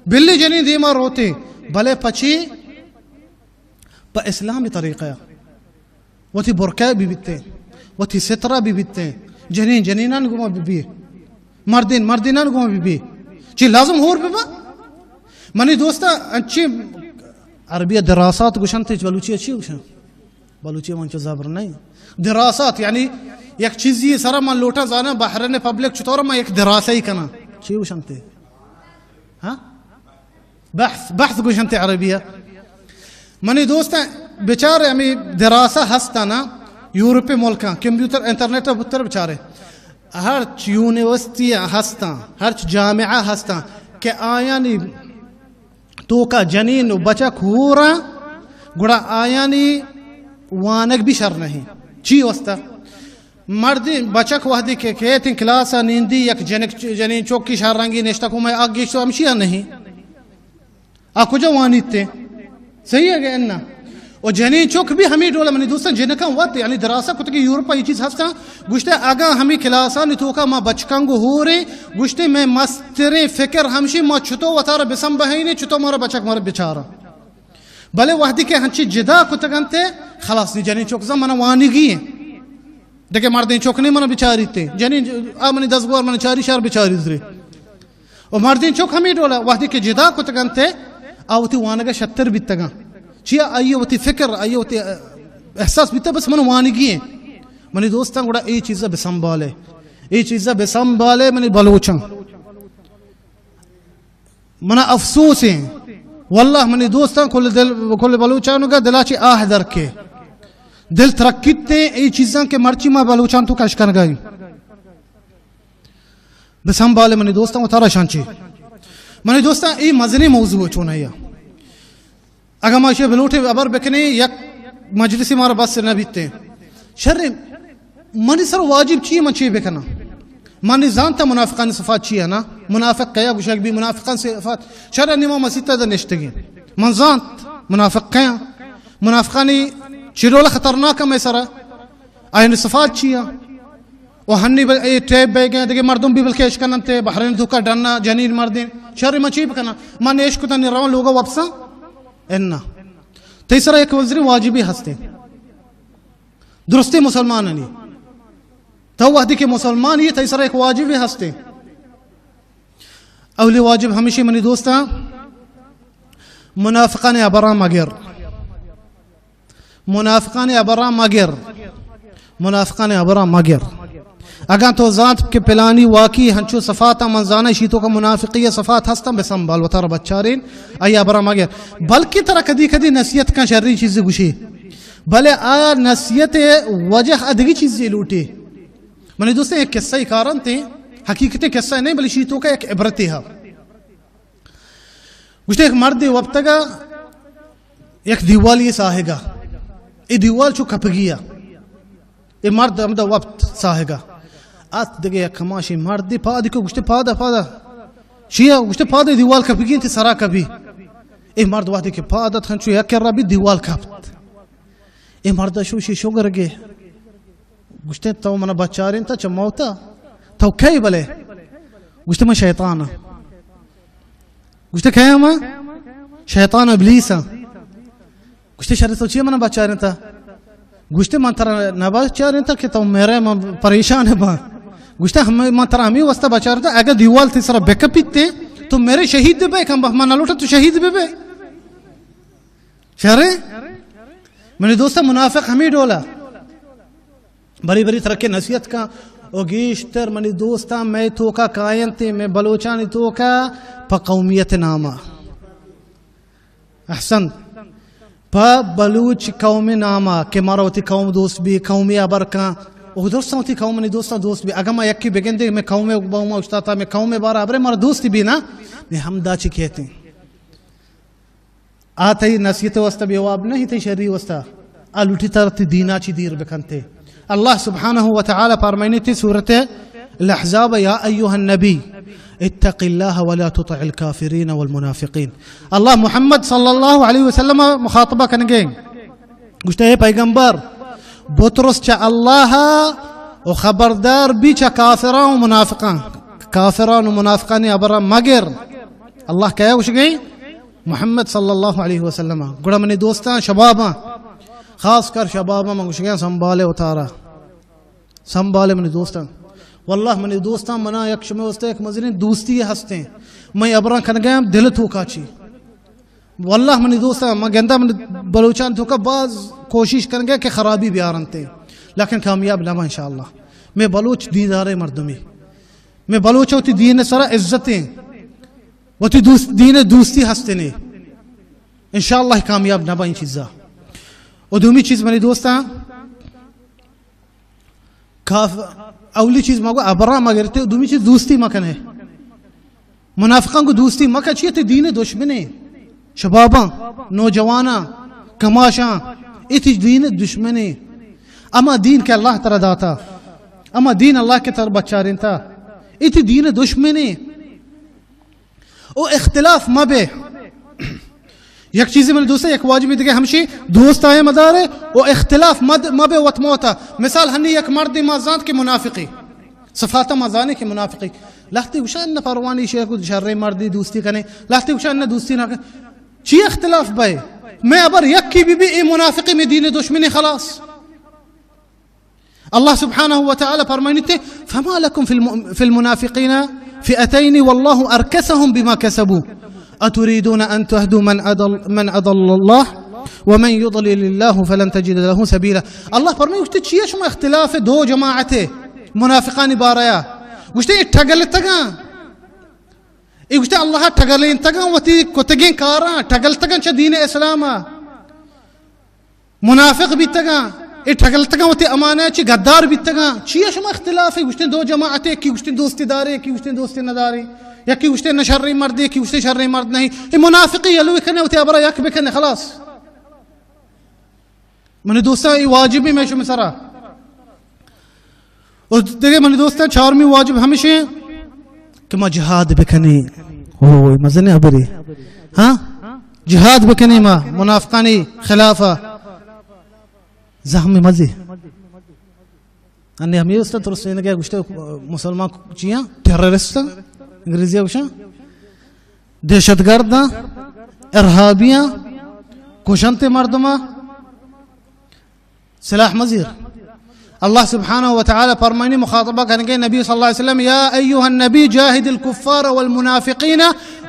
بلی جنین دیما روتے، بلے پچی پہ اسلامی طریقہ ء وتی برقع بہ بیتیں، وتی سترہ بہ بیتیں، جنین جنینان گما بہ بی، مردین مردینان گما بہ بی۔ چی لازم ہور بہ با؟ منی دوستا انچی عربی دراسات گوشنت، بلوچی چی گوشن؟ بلوچی من چو زبر نہیں۔ دراسات یعنی یک چیزی سرا من لوٹا زانا بحرین پبلک چطور من یک دراسہ ہی کنا۔ چی گوشنت؟ ہاں؟ بحث، بحث گوشنت عربیہ۔ منی دوستاں، بچار ہمیں دراسہ ہستا نا، یورپ ملکاں، کمپیوٹر، انٹرنیٹ بتر بچارے۔ ہرچ یونیورسٹی ہستا، ہرچ جامعہ ہستا، کہ آیانی توکا جنین و بچک ہورا، گڑا آیانی وانگ بھی شر نہیں۔ چی واسطہ؟ مردی بچک وہدی کہ کیتیں کلاس ء نیندی، یک جنک، جنین چوکی شہر رنگی نشتہ کو میں آگ گیشتو ہمشی ء نہیں۔ آ کجا وانیت؟ صحیح ہے کہ انا؟ و جنین چوک بھی ہمیں ڈولا منی دوستان جنکاں وت، یعنی دراسہ کتگی یورپ ء یہ چیز ہستاں، گوشتے اگاں ہمیں کلاسانی توکا ما بچکاں گو ہوریں، گوشتے میں مستریں فکر ہمشی ما چتو وتارا بسم بہینے، چتو مارا بچک مارا بچارا۔ بلے وہدی کہ ہنچی جدا کتگ انت، خلاص نی جنین چوک زن من وانگی ہیں۔ دگہ مردین چوک نہیں من بچاریت۔ جنین آ منی دزگوار من چاری شار بچاریت رے۔ و مردین چوک ہمیں ڈولا وہدی کہ جدا کتگ انت، آ وتی وانگا شتر بیتگاں۔ چیا آئی وتی فکر، آئی وتی احساس بیتا بس من وانگی ہیں۔ منی دوستان گڑا اے چیزا بسنبھالے۔ اے چیزا بسنبھالے منی بلوچاں۔ منا افسوس ہیں۔ واللہ منی دوستاں کل دل، کل بلوچانو کا دلا چی آہ در کے۔ دل ترکیت ہیں اے چیزاں کہ مرچی ما بلوچان تو کش کنگا ہیں۔ بسنبھال منی دوستاں و ترا شانچی۔ منی دوستاں اے مزنی موضوع چون ہے۔ اگاں ما ایشی بلوٹیں ہبر بکنیں، یک مجلسے مارا بس نہ بیتیں۔ شر، منی سر واجب چی ہے، من چی بکناں؟ من نی زانتا منافقانی صفات چی ہے نا؟ منافق کیا گوشگ بی منافقان صفات؟ شر، نی ما مسیت ء نشتگیں۔ من زانت منافق کیا؟ منافقانی چی ڈول خطرناک ہے مئے سرا؟ آیانی صفات چی ہے؟ و ہنی بل-، اے ٹیپ بہ گئے، دگہ مردم بھی بلکہ اشکننتے، بحرین دھوکا ڈنا، جنین مردین۔ شر، من چی بکناں؟ من ایش کتن روان لوگا واپساں؟ انا۔ تئی سرا یک وزری واجبی ہستے۔ درستی مسلمان نہیں۔ تو وحدی کہ مسلمان یہ تئی سرا یک واجبی ہستے۔ اولی واجب ہمیشی منی دوستاں، منافقان ابرا مگر۔ منافقانی ہبراں مگر۔ منافقانی ہبراں مگر۔ اگاں تو زانت کہ پلانی واقعی ہنچو صفات من زاناں، اشی توکا منافقی صفات ہستاں، بسنبال وتارا بچارین، آئی ہبراں مگر۔ بلکہ ترا کدی کدی نصیحت کن شریں چیزے گوشی، بلے آ نصیحت وجہ ادگی چیزے لوٹی۔ منی دوستیں، ایک قصہ ہی کارنتے، حقیقت قصہ نہیں، بلے اشی توکا ایک عبرتے ہا۔ گوشتے، یک مردے وپتگا یک دیوالی ساہگا، اے دیوال چو کپگی ء۔ اے مرد ہمدا وپت ساہگا، ات دگہ یک کماشیں مردے پادی کو، گوشتے، پادا، پادا۔ چیا؟ گوشتے، پادا، دیوال کپگی انت، سرا کپی۔ اے مرد وہدے کہ پاد ات، ہنچو یک کرا بی دیوال کپت۔ اے مرد شوشی شوگرگے۔ گوشتے، تو منا بچارینتا چہ موتا؟ تو کئے بلے؟ گوشتے، من شیطان آں۔ گوشتے، کئے آں من؟ شیطان ابلیس آں۔ گوشتے، شر، تو چیا منا بچارینتا؟ گوشتے، من ترا نہ بچارینتا کہ تو میرے، من پریشان باں۔ گوشتے، ہم، من ترا ہمے واسطہ بچارینتا، اگر دیوال تئی سرا بکپیتے، تو میرے شہید بے، کم بخت، من نہ لوٹاں تو شہید بے بے۔ شرے؟ منی دوستاں، منافق ہمے ڈولا۔ بری بری ترکے نصیحت کن، او گیشتر منی دوستاں، مئے توکا کاینتے، مئے بلوچانی توکا پہ قومیت ناما۔ احسنت۔ پہ بلوچ قوم ناما کہ مارا وتی قوم دوست بی، قومی ہبر کن۔ او درستاں وتی قوم منی دوستاں دوست بی۔ اگاں ما یکی بگندے، مئے قوم بہما اشتاتا، مئے قوم بارا ہبرے، مارا دوستی بی نا، مئے ہمدا چی کہتے ہیں؟ آ تئی نصیحت واسطہ بے واب نہیں، تئی شری واسطہ۔ آ لوٹی تر تی دینا چی دیر بکنتے۔ اللہ سبحانہ و تعالی فرمائنی تی سورت الاحزاب، یا ایها النبی اتق الله ولا تطع الكافرين والمنافقين۔ اللہ محمد صلی اللہ علیہ وسلم مخاطبہ کنگے۔ گوشتے، اے پیغمبر، بترس چہ اللہ و خبردار بی چہ کافراں و منافقاں۔ کافراں و منافقانی ہبرا مگر۔ اللہ کیا گوشگے؟ محمد صلی اللہ علیہ وسلم۔ گڑا منی دوستاں، شباباں، خاص کر شباباں، من گوشگے سنبھالے وتارا۔ سنبھالے منی دوستاں۔ واللہ منی دوستاں، منا یک شمے واسطہ یک مزنیں دوستی ہستیں۔ من ہبراں کنگے ہم دل توکا چی۔ واللہ منی دوستاں، من گنداں منی بلوچان توکا باز کوشش کنگے کہ خرابی بیارنتے، لیکن کامیاب نہ باں انشاءاللہ۔ مئے بلوچ دینداریں مردمی، مئے بلوچ وتی دین سرا عزتیں، وتی دوست، دین دوستی ہستنے، انشاءاللہ کامیاب نہ باں این چیزا۔ و دومی چیز منی دوستاں، کاف-، اولی چیز ما گو ابرا مگرتے، دومی چیز دوستی مکنے۔ منافقاں گو دوستی مکن، چیئے تی دین دشمنے۔ شباباں، نوجواناں، کماشاں، اے تی دین دشمنے۔ اما دین کہ اللہ ترا داتا، اما دین اللہ کہ ترا بچارینتا، اے تی دین دشمنے۔ او اختلاف مبے۔ یک چیزے منی دوستاں، یک واجبی دگہ ہمشی، دوست آئے مدارے او اختلاف مد-، مبے وت موتا۔ مثال ہنی یک مردی ما زانت کہ منافقی، صفاتا ما زانے کہ منافقی۔ لہتے گوشاں نہ پروانی شیخ شریں مردی دوستی کنے، لہتے گوشاں نہ دوستی نہ کنے۔ چی اختلاف بے؟ مئے ہبر یکی بی بی، اے منافقی، مئے دین دشمنی، خلاص۔ اللہ سبحانہ و تعالی فرمائنیتے، فما لكم في الم-، في المنافقين فئتين والله أركسهم بما كسبوا أتريدون أن تهدوا من أضل، من أضل الله ومن يضلل الله فلن تجد له سبيلا۔ اللہ فرمائے، گوشتے، چیئے شما اختلاف دو جماعت منافقانی باریا؟ گوشتے، اے ٹگلتگاں۔ اے گوشتے، اللہ ٹگلینتگاں وتی کتگیں کاراں، ٹگلتگاں چہ دین اسلام۔ منافق بیتگاں، اے ٹگلتگاں وتی امانہ چی غدار بیتگاں۔ چیا شما اختلاف ہے؟ گوشتیں دو جماعت، یکی گوشتیں دوستی دارے، یکی گوشتیں دوستی ندارے، یکی گوشتیں نہ شریں مردے، یکی گوشتیں شریں مرد نہیں۔ اے منافقی یلوے کنے، وتی ابرا یک بکنے، خلاص۔ منی دوستاں، اے واجبی میں شما سرا۔ و دگہ منی دوستاں، چارمی واجب ہمیش ایں کہ ما جہاد بکنیں۔ او، مزنیں ہبرے۔ ہاں؟ جہاد بکنیں ما منافقانی خلاف۔ زہم مزے۔ انی ہمیں است ترسینگے گوشتے مسلمان چیاں؟ ٹیررسٹ، انگریزی گوشاں۔ دہشت گرد آں، ارہابی آں، کشنت مردماں، سلاح مزیر۔ اللہ سبحانہ و تعالی فرمائنی مخاطبہ کنگے نبی صلی اللہ علیہ وسلم، یا ایھا النبی جاہد الکفار والمنافقین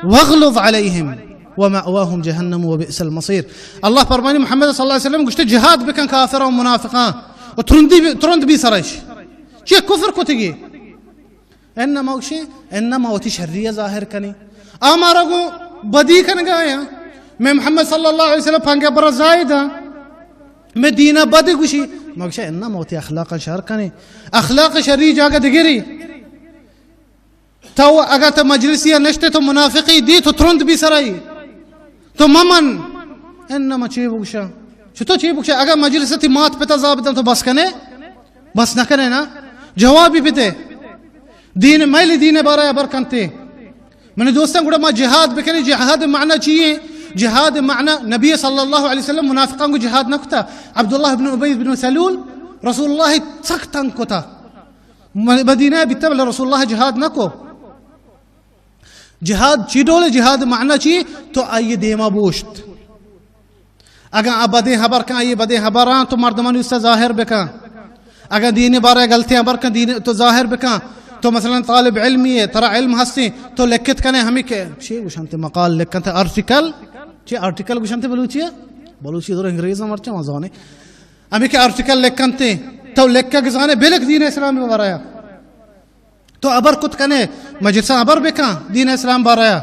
واغلظ علیہم ومأواہم جہنم وبئس المصیر۔ اللہ فرمائنی محمد صلی اللہ علیہ وسلم گوشتے جہاد بکن کافر و منافقاں و ترندی بی، ترند بی سرش۔ چی کفر کتگی؟ انما گوشے، انما وتی شری ظاہر کنی۔ آ مارا گو بدی کنگا یا۔ میں محمد صلی اللہ علیہ وسلم پنگے برا زائد ہاں۔ میں دینا بد گوشی۔ ما گوشے، انما وتی اخلاق شر کنی۔ اخلاق شری جاگہ دگری۔ تو اگا تو مجلسی نشتے تو منافقی دی تو ترند بی سرائی۔ تو ممن۔ انما چی بگوشا؟ چطور چی بگوشا؟ اگا مجلس تی مات پتا زاب دن تو بس کنے؟ بس نہ کنے نا؟ جوابی بدے۔ دین میل دین بارہ ابر کنتے۔ منی دوستان گڑا ما جہاد بکنی، جہاد معنی چی ہے؟ جہاد معنی نبی صلی اللہ علیہ وسلم منافقان کو جہاد نہ کتا۔ عبداللہ بن ابی بن سلول رسول اللہ سخت تنگ کتا۔ م-، مدینہ بیتا بلے رسول اللہ جہاد نہ کو۔ جہاد چی ڈولے؟ جہاد معنی چی؟ تو آئی دیما بوشت۔ اگاں آ بدیں ہبر کن، آئی بدیں ہبراں تو مردمانی استا ظاہر بکن۔ اگاں دین بارہ غلطیں ہبر کن، دین تو ظاہر بکن۔ تو مثلاً طالب علمی ئے، ترا علم ہستیں، تو لکھت کنے ہمیں کہ چی گوشنتے، مقال لکھنتے، آرٹیکل، چی آرٹیکل گوشنتے بلوچی ءَ؟ بلوچی در انگریز مرچاں مزانے۔ ہمیں کہ آرٹیکل لکھنتے، تو لکھگ زانے، بلک دین اسلام بارہ۔ تو ہبر کت کنے، مجلساں ہبر بکن دین اسلام بارہ۔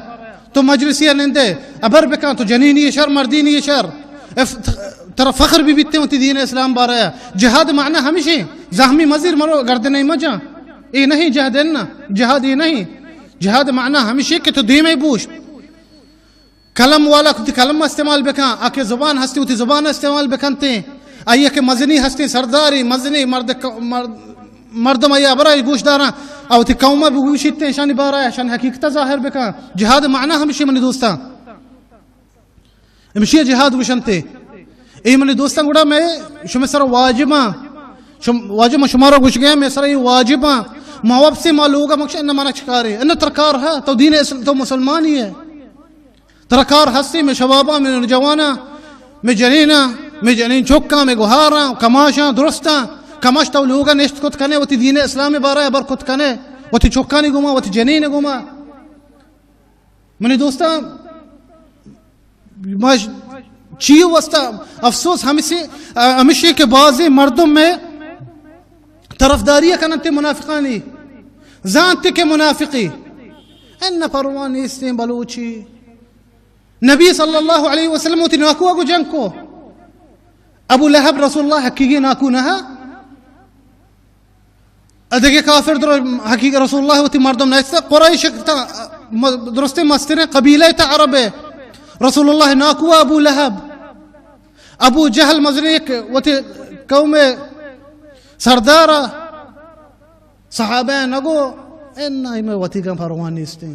تو مجلسی نندے، ہبر بکن، تو جنینی شر، مردینی شر۔ اف-، ترا فخر بہ بیتے وتی دین اسلام بارہ۔ جہاد معنی ہمیشی، زخمی مزیر مرو گردن مجاں۔ اے نہیں جہاد، نہ، جہاد اے نہیں۔ جہاد معنی ہمیشی کہ تو دیمے بوشت۔ قلم والا وتی قلم استعمال بکن، آ کہ زبان ہستی وتی زبان استعمال بکنتے، آئی کہ مزنی ہستی سرداری، مزنی مرد ک-، مرد-، مردم آئی ہبرا گوش داراں، آ وتی قوم بگوشیتے، اشانی بارہ، اشانی حقیقت ظاہر بکن۔ جہاد معنی ہمشی منی دوستاں۔ ہمشی جہاد گوشنتے۔ اے منی دوستاں گڑا میں شمے سر واجباں، شم-، واجب شمارا گوش گیا، میں سر یہ واجباں۔ ما واپسی ما لوگا مکش ان منا چکارے، ان ترکار ہے، تو دین اسل-، تو مسلمانی ہے۔ ترا کار ہستی، مئے شباباں، مئے نوجواناں، مئے جنیناں، مئے جنین چکاں، مئے گہاراں، کماشاں، درستاں، کماش تو لوگا نشت کت کنے، وتی دین اسلام بارہ ہبر کت کنے، وتی چکانی گوما، وتی جنین گوما۔ منی دوستاں، ما ش-، چی واسطہ افسوس ہمشی، ہمشی کہ بازیں مردم مئے طرفداری کننت منافقانی، زانت کہ منافقی۔ ان پرواہ نیستیں بلوچی۔ نبی صلی اللہ علیہ وسلم وتی ناکو گو جنگ کو۔ ابو لہب رسول اللہ حقیقی ناکو نہ۔ ادگہ کافر در حقیقی رسول اللہ وتی مردم نیست۔ قریش تا م-، درستیں مستریں قبیلہ تا عرب ہے۔ رسول اللہ ناکو ابو لہب۔ ابو جہل مزنی یک وتی قوم سردار، صحابہ نگو، ان میں وتی گم پرواہ نیستیں۔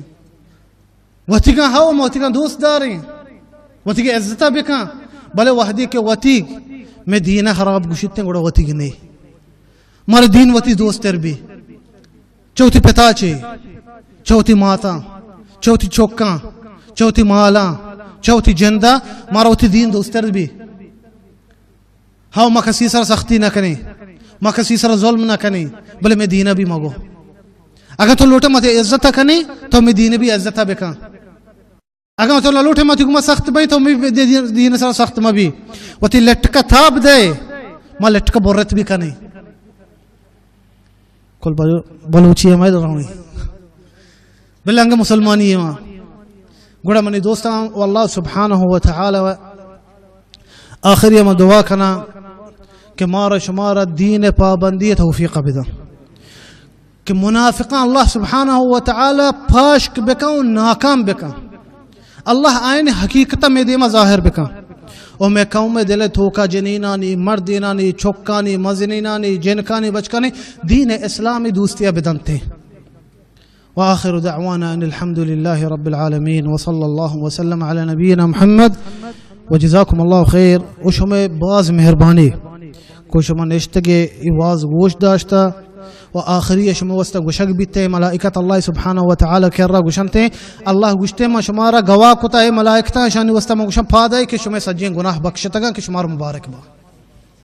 وتیگاں ہو، ما وتیگاں دوست داریں، وتیگاں عزتا بکن، بلے وہدے کہ وتیگ مئے دین خراب گوشیتیں، گڑا وتیگ نہ۔ مارا دین وتی دوستر بی۔ چہ وتی پتا چے، چہ وتی ماتاں، چہ وتی چکاں، چہ وتی مالاں، چہ وتی جندا، مارا وتی دین دوستر بی۔ ہاو، ما کسی سر سختی نہ کنیں، ما کسی سر ظلم نہ کنیں، بلے مئے دین بھی مگو۔ اگر تو لوٹے متے عزت کنی، تو مئے دین بھی عزت بکن۔ اگر تو نہ لوٹے متے گما سخت بئی، تو مئے دین، دین سر سخت مبی۔ وتی لٹکا تاب دے، ما لٹکا برت بھی کنی۔ کل بلو-، بلوچی ہمیں روی۔ بلے انگہ مسلمانی ما۔ گڑا منی دوستاں، و اللہ سبحانہ و تعالی و آخری ما دعا کنا کہ مارا شمارا دین پابندی توفیق بدن، کہ منافقاں اللہ سبحانہ و تعالی پاشک بکن و ناکام بکن۔ اللہ آئین حقیقت مئے دیما ظاہر بکن۔ و مئے قوم دل توکا جنینانی، مردینانی، چکانی، مزنینانی، جنکانی، بچکانی دین اسلامی دوستی بدنتے۔ وآخر دعوانا ان الحمد لله رب العالمين، وصلى الله وسلم على نبينا محمد، وجزاكم الله خير۔ و شمئے باز مہربانی کہ شما نشتگے ای واز گوش داشتا۔ و آخری شمئے واسطہ گوشگ بیتے، ملائکت اللہ سبحانہ و تعالی کرا گوشنتے، اللہ گوشتے، ما شمارا گواہ کتا، اے ملائکتاں، شانی واسطہ ما گوشن پادے کہ شمئے سجیں گناہ بخشتگاں، کہ شمار مبارک با۔